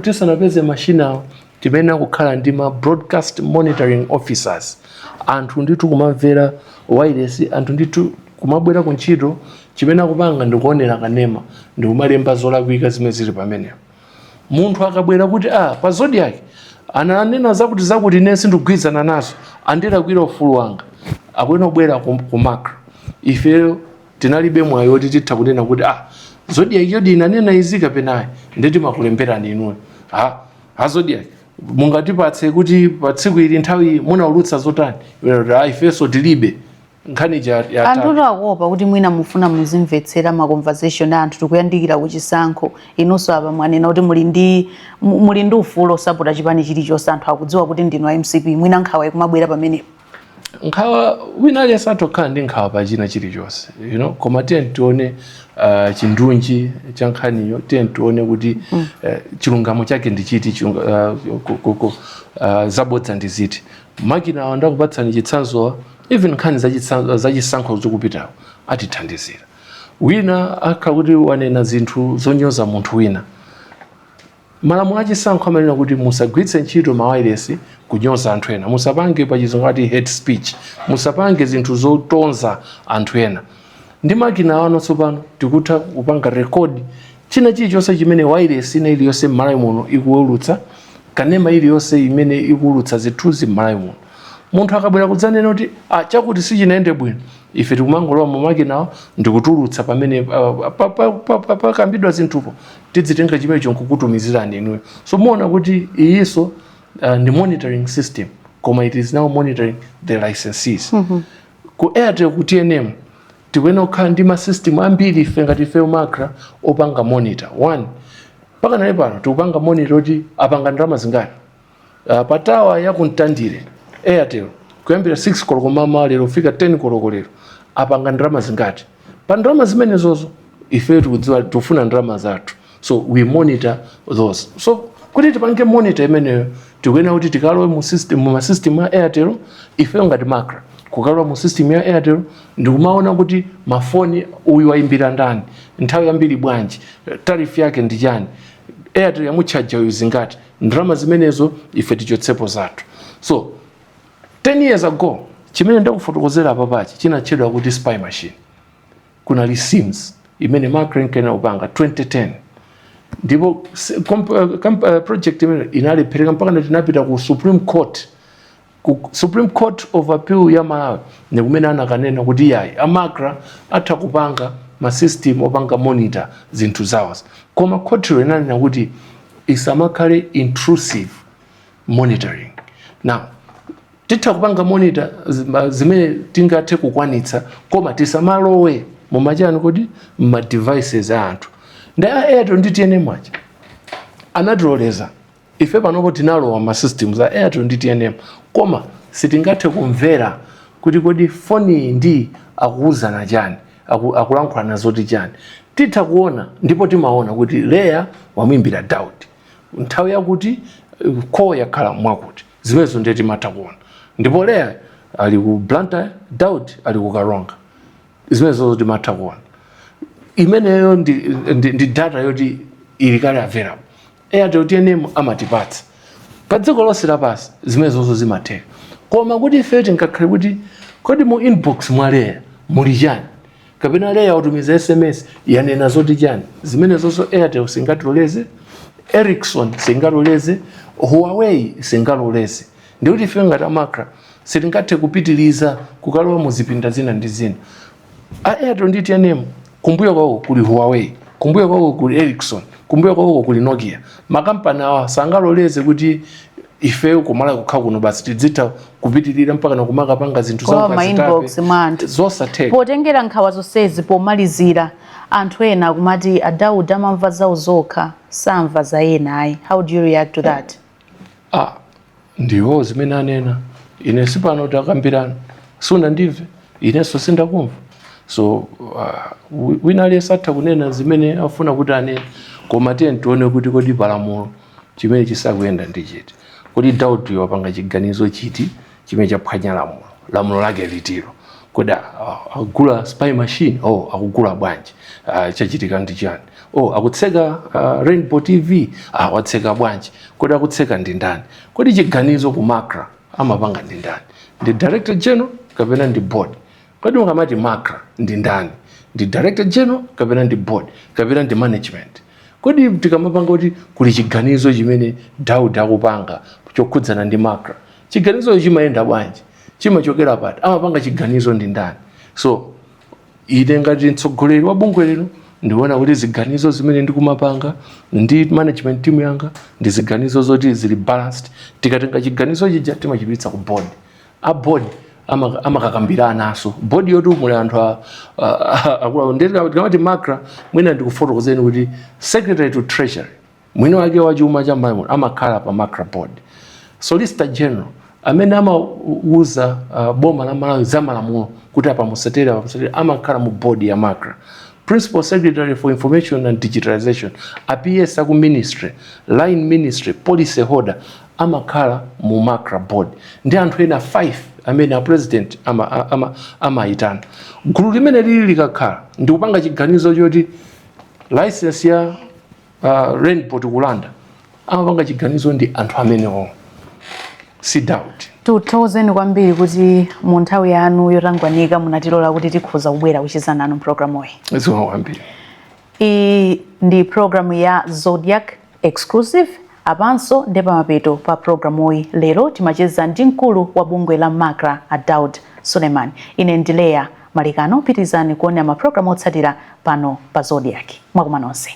tisanapeze mashina, timene kukhala ndi ma broadcast monitoring officers, anthu ndithu kumamvera wireless, anthu ndithu kumabwera ku ntchito, chimene akupanga ndikuonera kanema ndikumalemba zolakwika zimene zili pamenepo. Munthu akabwera kuti pa Zodiak ananena zakuti zakuti, ine sindikugwirizana nazo, andilakwira ufulu wanga, akuyenera kubwera ku MACRA. Ifeyo tinalibe mwayi woti titha kunena kuti Zodiak yodi inanena izi kapenayi, ndi timakulemberani inuyo a Zodiak, mungatipatse kuti pa tsiku ili nthawi munaulutsa zotani? Iwe kuti, ifenso tilibe nkhani ja ya Anthu akuopa kuti mwina mufuna muzimvetsera ma conversation a anthu. Tikuyandikira kuchisankho, inunso apa mwanena kuti muli ndi ufulu osapota chipani chilichonse. Anthu akudziwa kuti ndinu a MCP, mwina nkhawa ikumabwera pamenepo. Nkhawa, wina aliyense atokhala ndi nkhawa pa china chilichonse, koma tiye tione chindunji cha nkhaniyo. Tiye tione kuti chilungamo chake ndi chiti, zabodza ndi ziti. Makina awa ndakupatsani chitsanzowa, even nkhani zachisankho zikupitawo, atithandizira. Wina akhala kuti wanena zinthu zonyoza munthu wina, malamulo achisankho amanena kuti musagwiritse ntchito mawayilesi kunyoza anthu ena, musapange, pachizungu ati hate speech, musapange zinthu zotonza anthu ena. Ndi makina ano tsopano tikutha kupanga record china chilichonse chimene wireless ina iliyonse m'Malawi muno ikuwulutsa, kanema iliyonse imene ikuwulutsa zithunzi m'Malawi muno. Munthu akabwera kudzanena kuti, "Ah, chakuti sichinayende bwino," ife tikumangolowa mu makinawo ndikutulutsa pamene pakambidwa zinthupo, tidzitenga chimenecho nkukutumizirani inuyo. So muona kuti iyinso ndi monitoring system, koma it is now monitoring the licensees. Ku Airtel, ku TNM, tikuyenera kukhala ndi ma system ambiri ife ngati ife MACRA opanga monitor. One, mpaka nale pano tikupanga monitor kuti apanga ndalama zingati pa tower ya kuMtandire Airtel kuyambira 6 koloko mamawa lero kufika 10 koloko lero, apanga ndalama zingati. Pa ndalama zimenezozo ife tikudziwa tikufuna ndalama zathu, so we monitor those. So kuti tipange monitor imeneyo, tikuyenera kuti tikalowe mu system, mu ma system ya Airtel. Ifeyo ngati MACRA kukalowa mu system ya Airtel ndikumaona kuti mafoni uyu wayimbira ndani, nthawi yambiri bwanji, tariff yake ndi chani, Airtel yamutchaja uyu zingati, ndalama zimenezo ife tichotsepo zathu. So 10 years ago, chimene ndakufotokozera apapachi chinatchedwa kuti spy machine. Kunali SIMS imene MACRA inkena kupanga 2010, ndipo project imene inalephereka mpaka tinapita ku Supreme Court, ku Supreme Court of Appeal ya Malawi, ndikumene anakanena kuti yayi, a MACRA atha kupanga ma system opanga monitor zinthu zawo, koma khotilo inanena kuti isamakhale intrusive monitoring. Now titha kupanga monitor zimene tingathe kukwanitsa, koma tisamalowe mumachani kuti mma devices a anthu. Ndi a Airtel ndi TNM aja anatiloleza ife. Panopo tinalowa ma systems a Airtel ndi TNM, koma sitingathe kumvera kuti kodi foni iyi ndi akuwuzana chani, akulankhulana zoti chani. Titha kuona, ndipo timaona kuti Leya wamuimbira Daud nthawi yakuti, call yakhala mwakuti. Zimenezo ndiye timatha kuona, ndipo Leya ali ku Blantyre, Daud ali ku Karonga. Zimenezo timatha kuona. Imeneyo ndi data yoti ili kale available. Airtel, TNM amatipatsa pa dziko lonse lapansi. Zimenezozo zimatheka, koma kuti ife tingakhale kuti kodi mu inbox mwa Leya muli chani, kapena Leya watumiza SMS yanena zoti chani, zimenezonso Airtel singatiloleze, Ericsson singaloleze, Huawei singaloleze. Ndikuti ife ngati a MACRA sitingathe kupitiliza kukalowa mu zipinda zina ndi zina. A Airtel ndi TNM, kumbuyo kwawo kuli Huawei, kumbuyo kwawo kuli Ericsson, kumbuyo kwawo kuli Nokia. Makampani awa sangaloleze kuti ifeyo kumala kukha kuno basi tidzitha kupitirira mpaka nakumakapanga zinthu Kulowa zawo ma inbox mwa anthu. Zosatheka. Potengera nkhawa zonsezi, pomalizira, anthu ena akumati a Daud amamva zawo zokha, samva za ena ayi. How do you react to that? Ah, ndiwo zimene anena. Ine sipano takambirana, sunandimve, inenso sindakumva. So wina aliyense atha kunena zimene afuna kuti anene, koma tiye tione kuti kodi palamulo chimene chisakuyenda ndi chiti, kodi Daudi wapanga chiganizo chiti chimene chaphwanya lamulo, lamulo lake litiro, kodi akugula spy machine, oh, akugula bwanji, chachitika ndi chani, oh, akutseka Rainbow TV, watseka bwanji, kodi akutseka ndi ndani, kodi chiganizo ku MACRA amapanga ndi ndani, ndi director general kapena ndi board? Kodi mukamati MACRA ndi ndani, ndi director general kapena ndi board kapena ndi management? Kodi tikamapanga kuti kuli chiganizo chimene Daud akupanga chokhudzana ndi MACRA, chiganizo chimayenda bwanji, chimachokera pati, amapanga chiganizo ndi ndani? So ine ngati mtsogoleri wa bungwe lino ndikuona kuti ziganizo zimene ndikumapanga ndi management team yanga ndi ziganizo zoti zili balanced. Tikatenga chiganizo chija timachipitsa ku board. A board amakakambiranaso, board yoti muli anthu akulu. Ndikamati MACRA, mwina ndikufotokozeni kuti Secretary to Treasury, mwini wake wa chuma cha Malawi, amakhala pa MACRA board. Solicitor General Amene amauza boma la Malawi za malamulo kuti apa musatere, apa musatere, amakhala mu board ya MACRA. Principal Secretary for Information and Digitalization, a PS aku ministry, line ministry, policy holder amakhala mu MACRA board, ndi anthu ena 5 amene a president amayitana. Ama gulu limene lili likakhala ndikupanga chiganizo choti license ya Rainbow tikulanda, amapanga chiganizo ndi anthu amenewo, si doubt. Tikuthokozeni kwambiri kuti mu nthawi yanu yotangwanika munatilola kuti tikhoza kubwera kucheza nanu mpulogalamuyi. Zikomo kwambiri. Iyi ndi programu ya Zodiak Exclusive. Apanso ndi pamapeto pa programuyi. Lero timacheza ndi mkulu wa bungwe la MACRA, a Daud Suleiman. Ine ndi Leya Malikano. Pitirizani kuonera mapulogalamu otsatira pano pa Zodiak. Mwakuma nonse.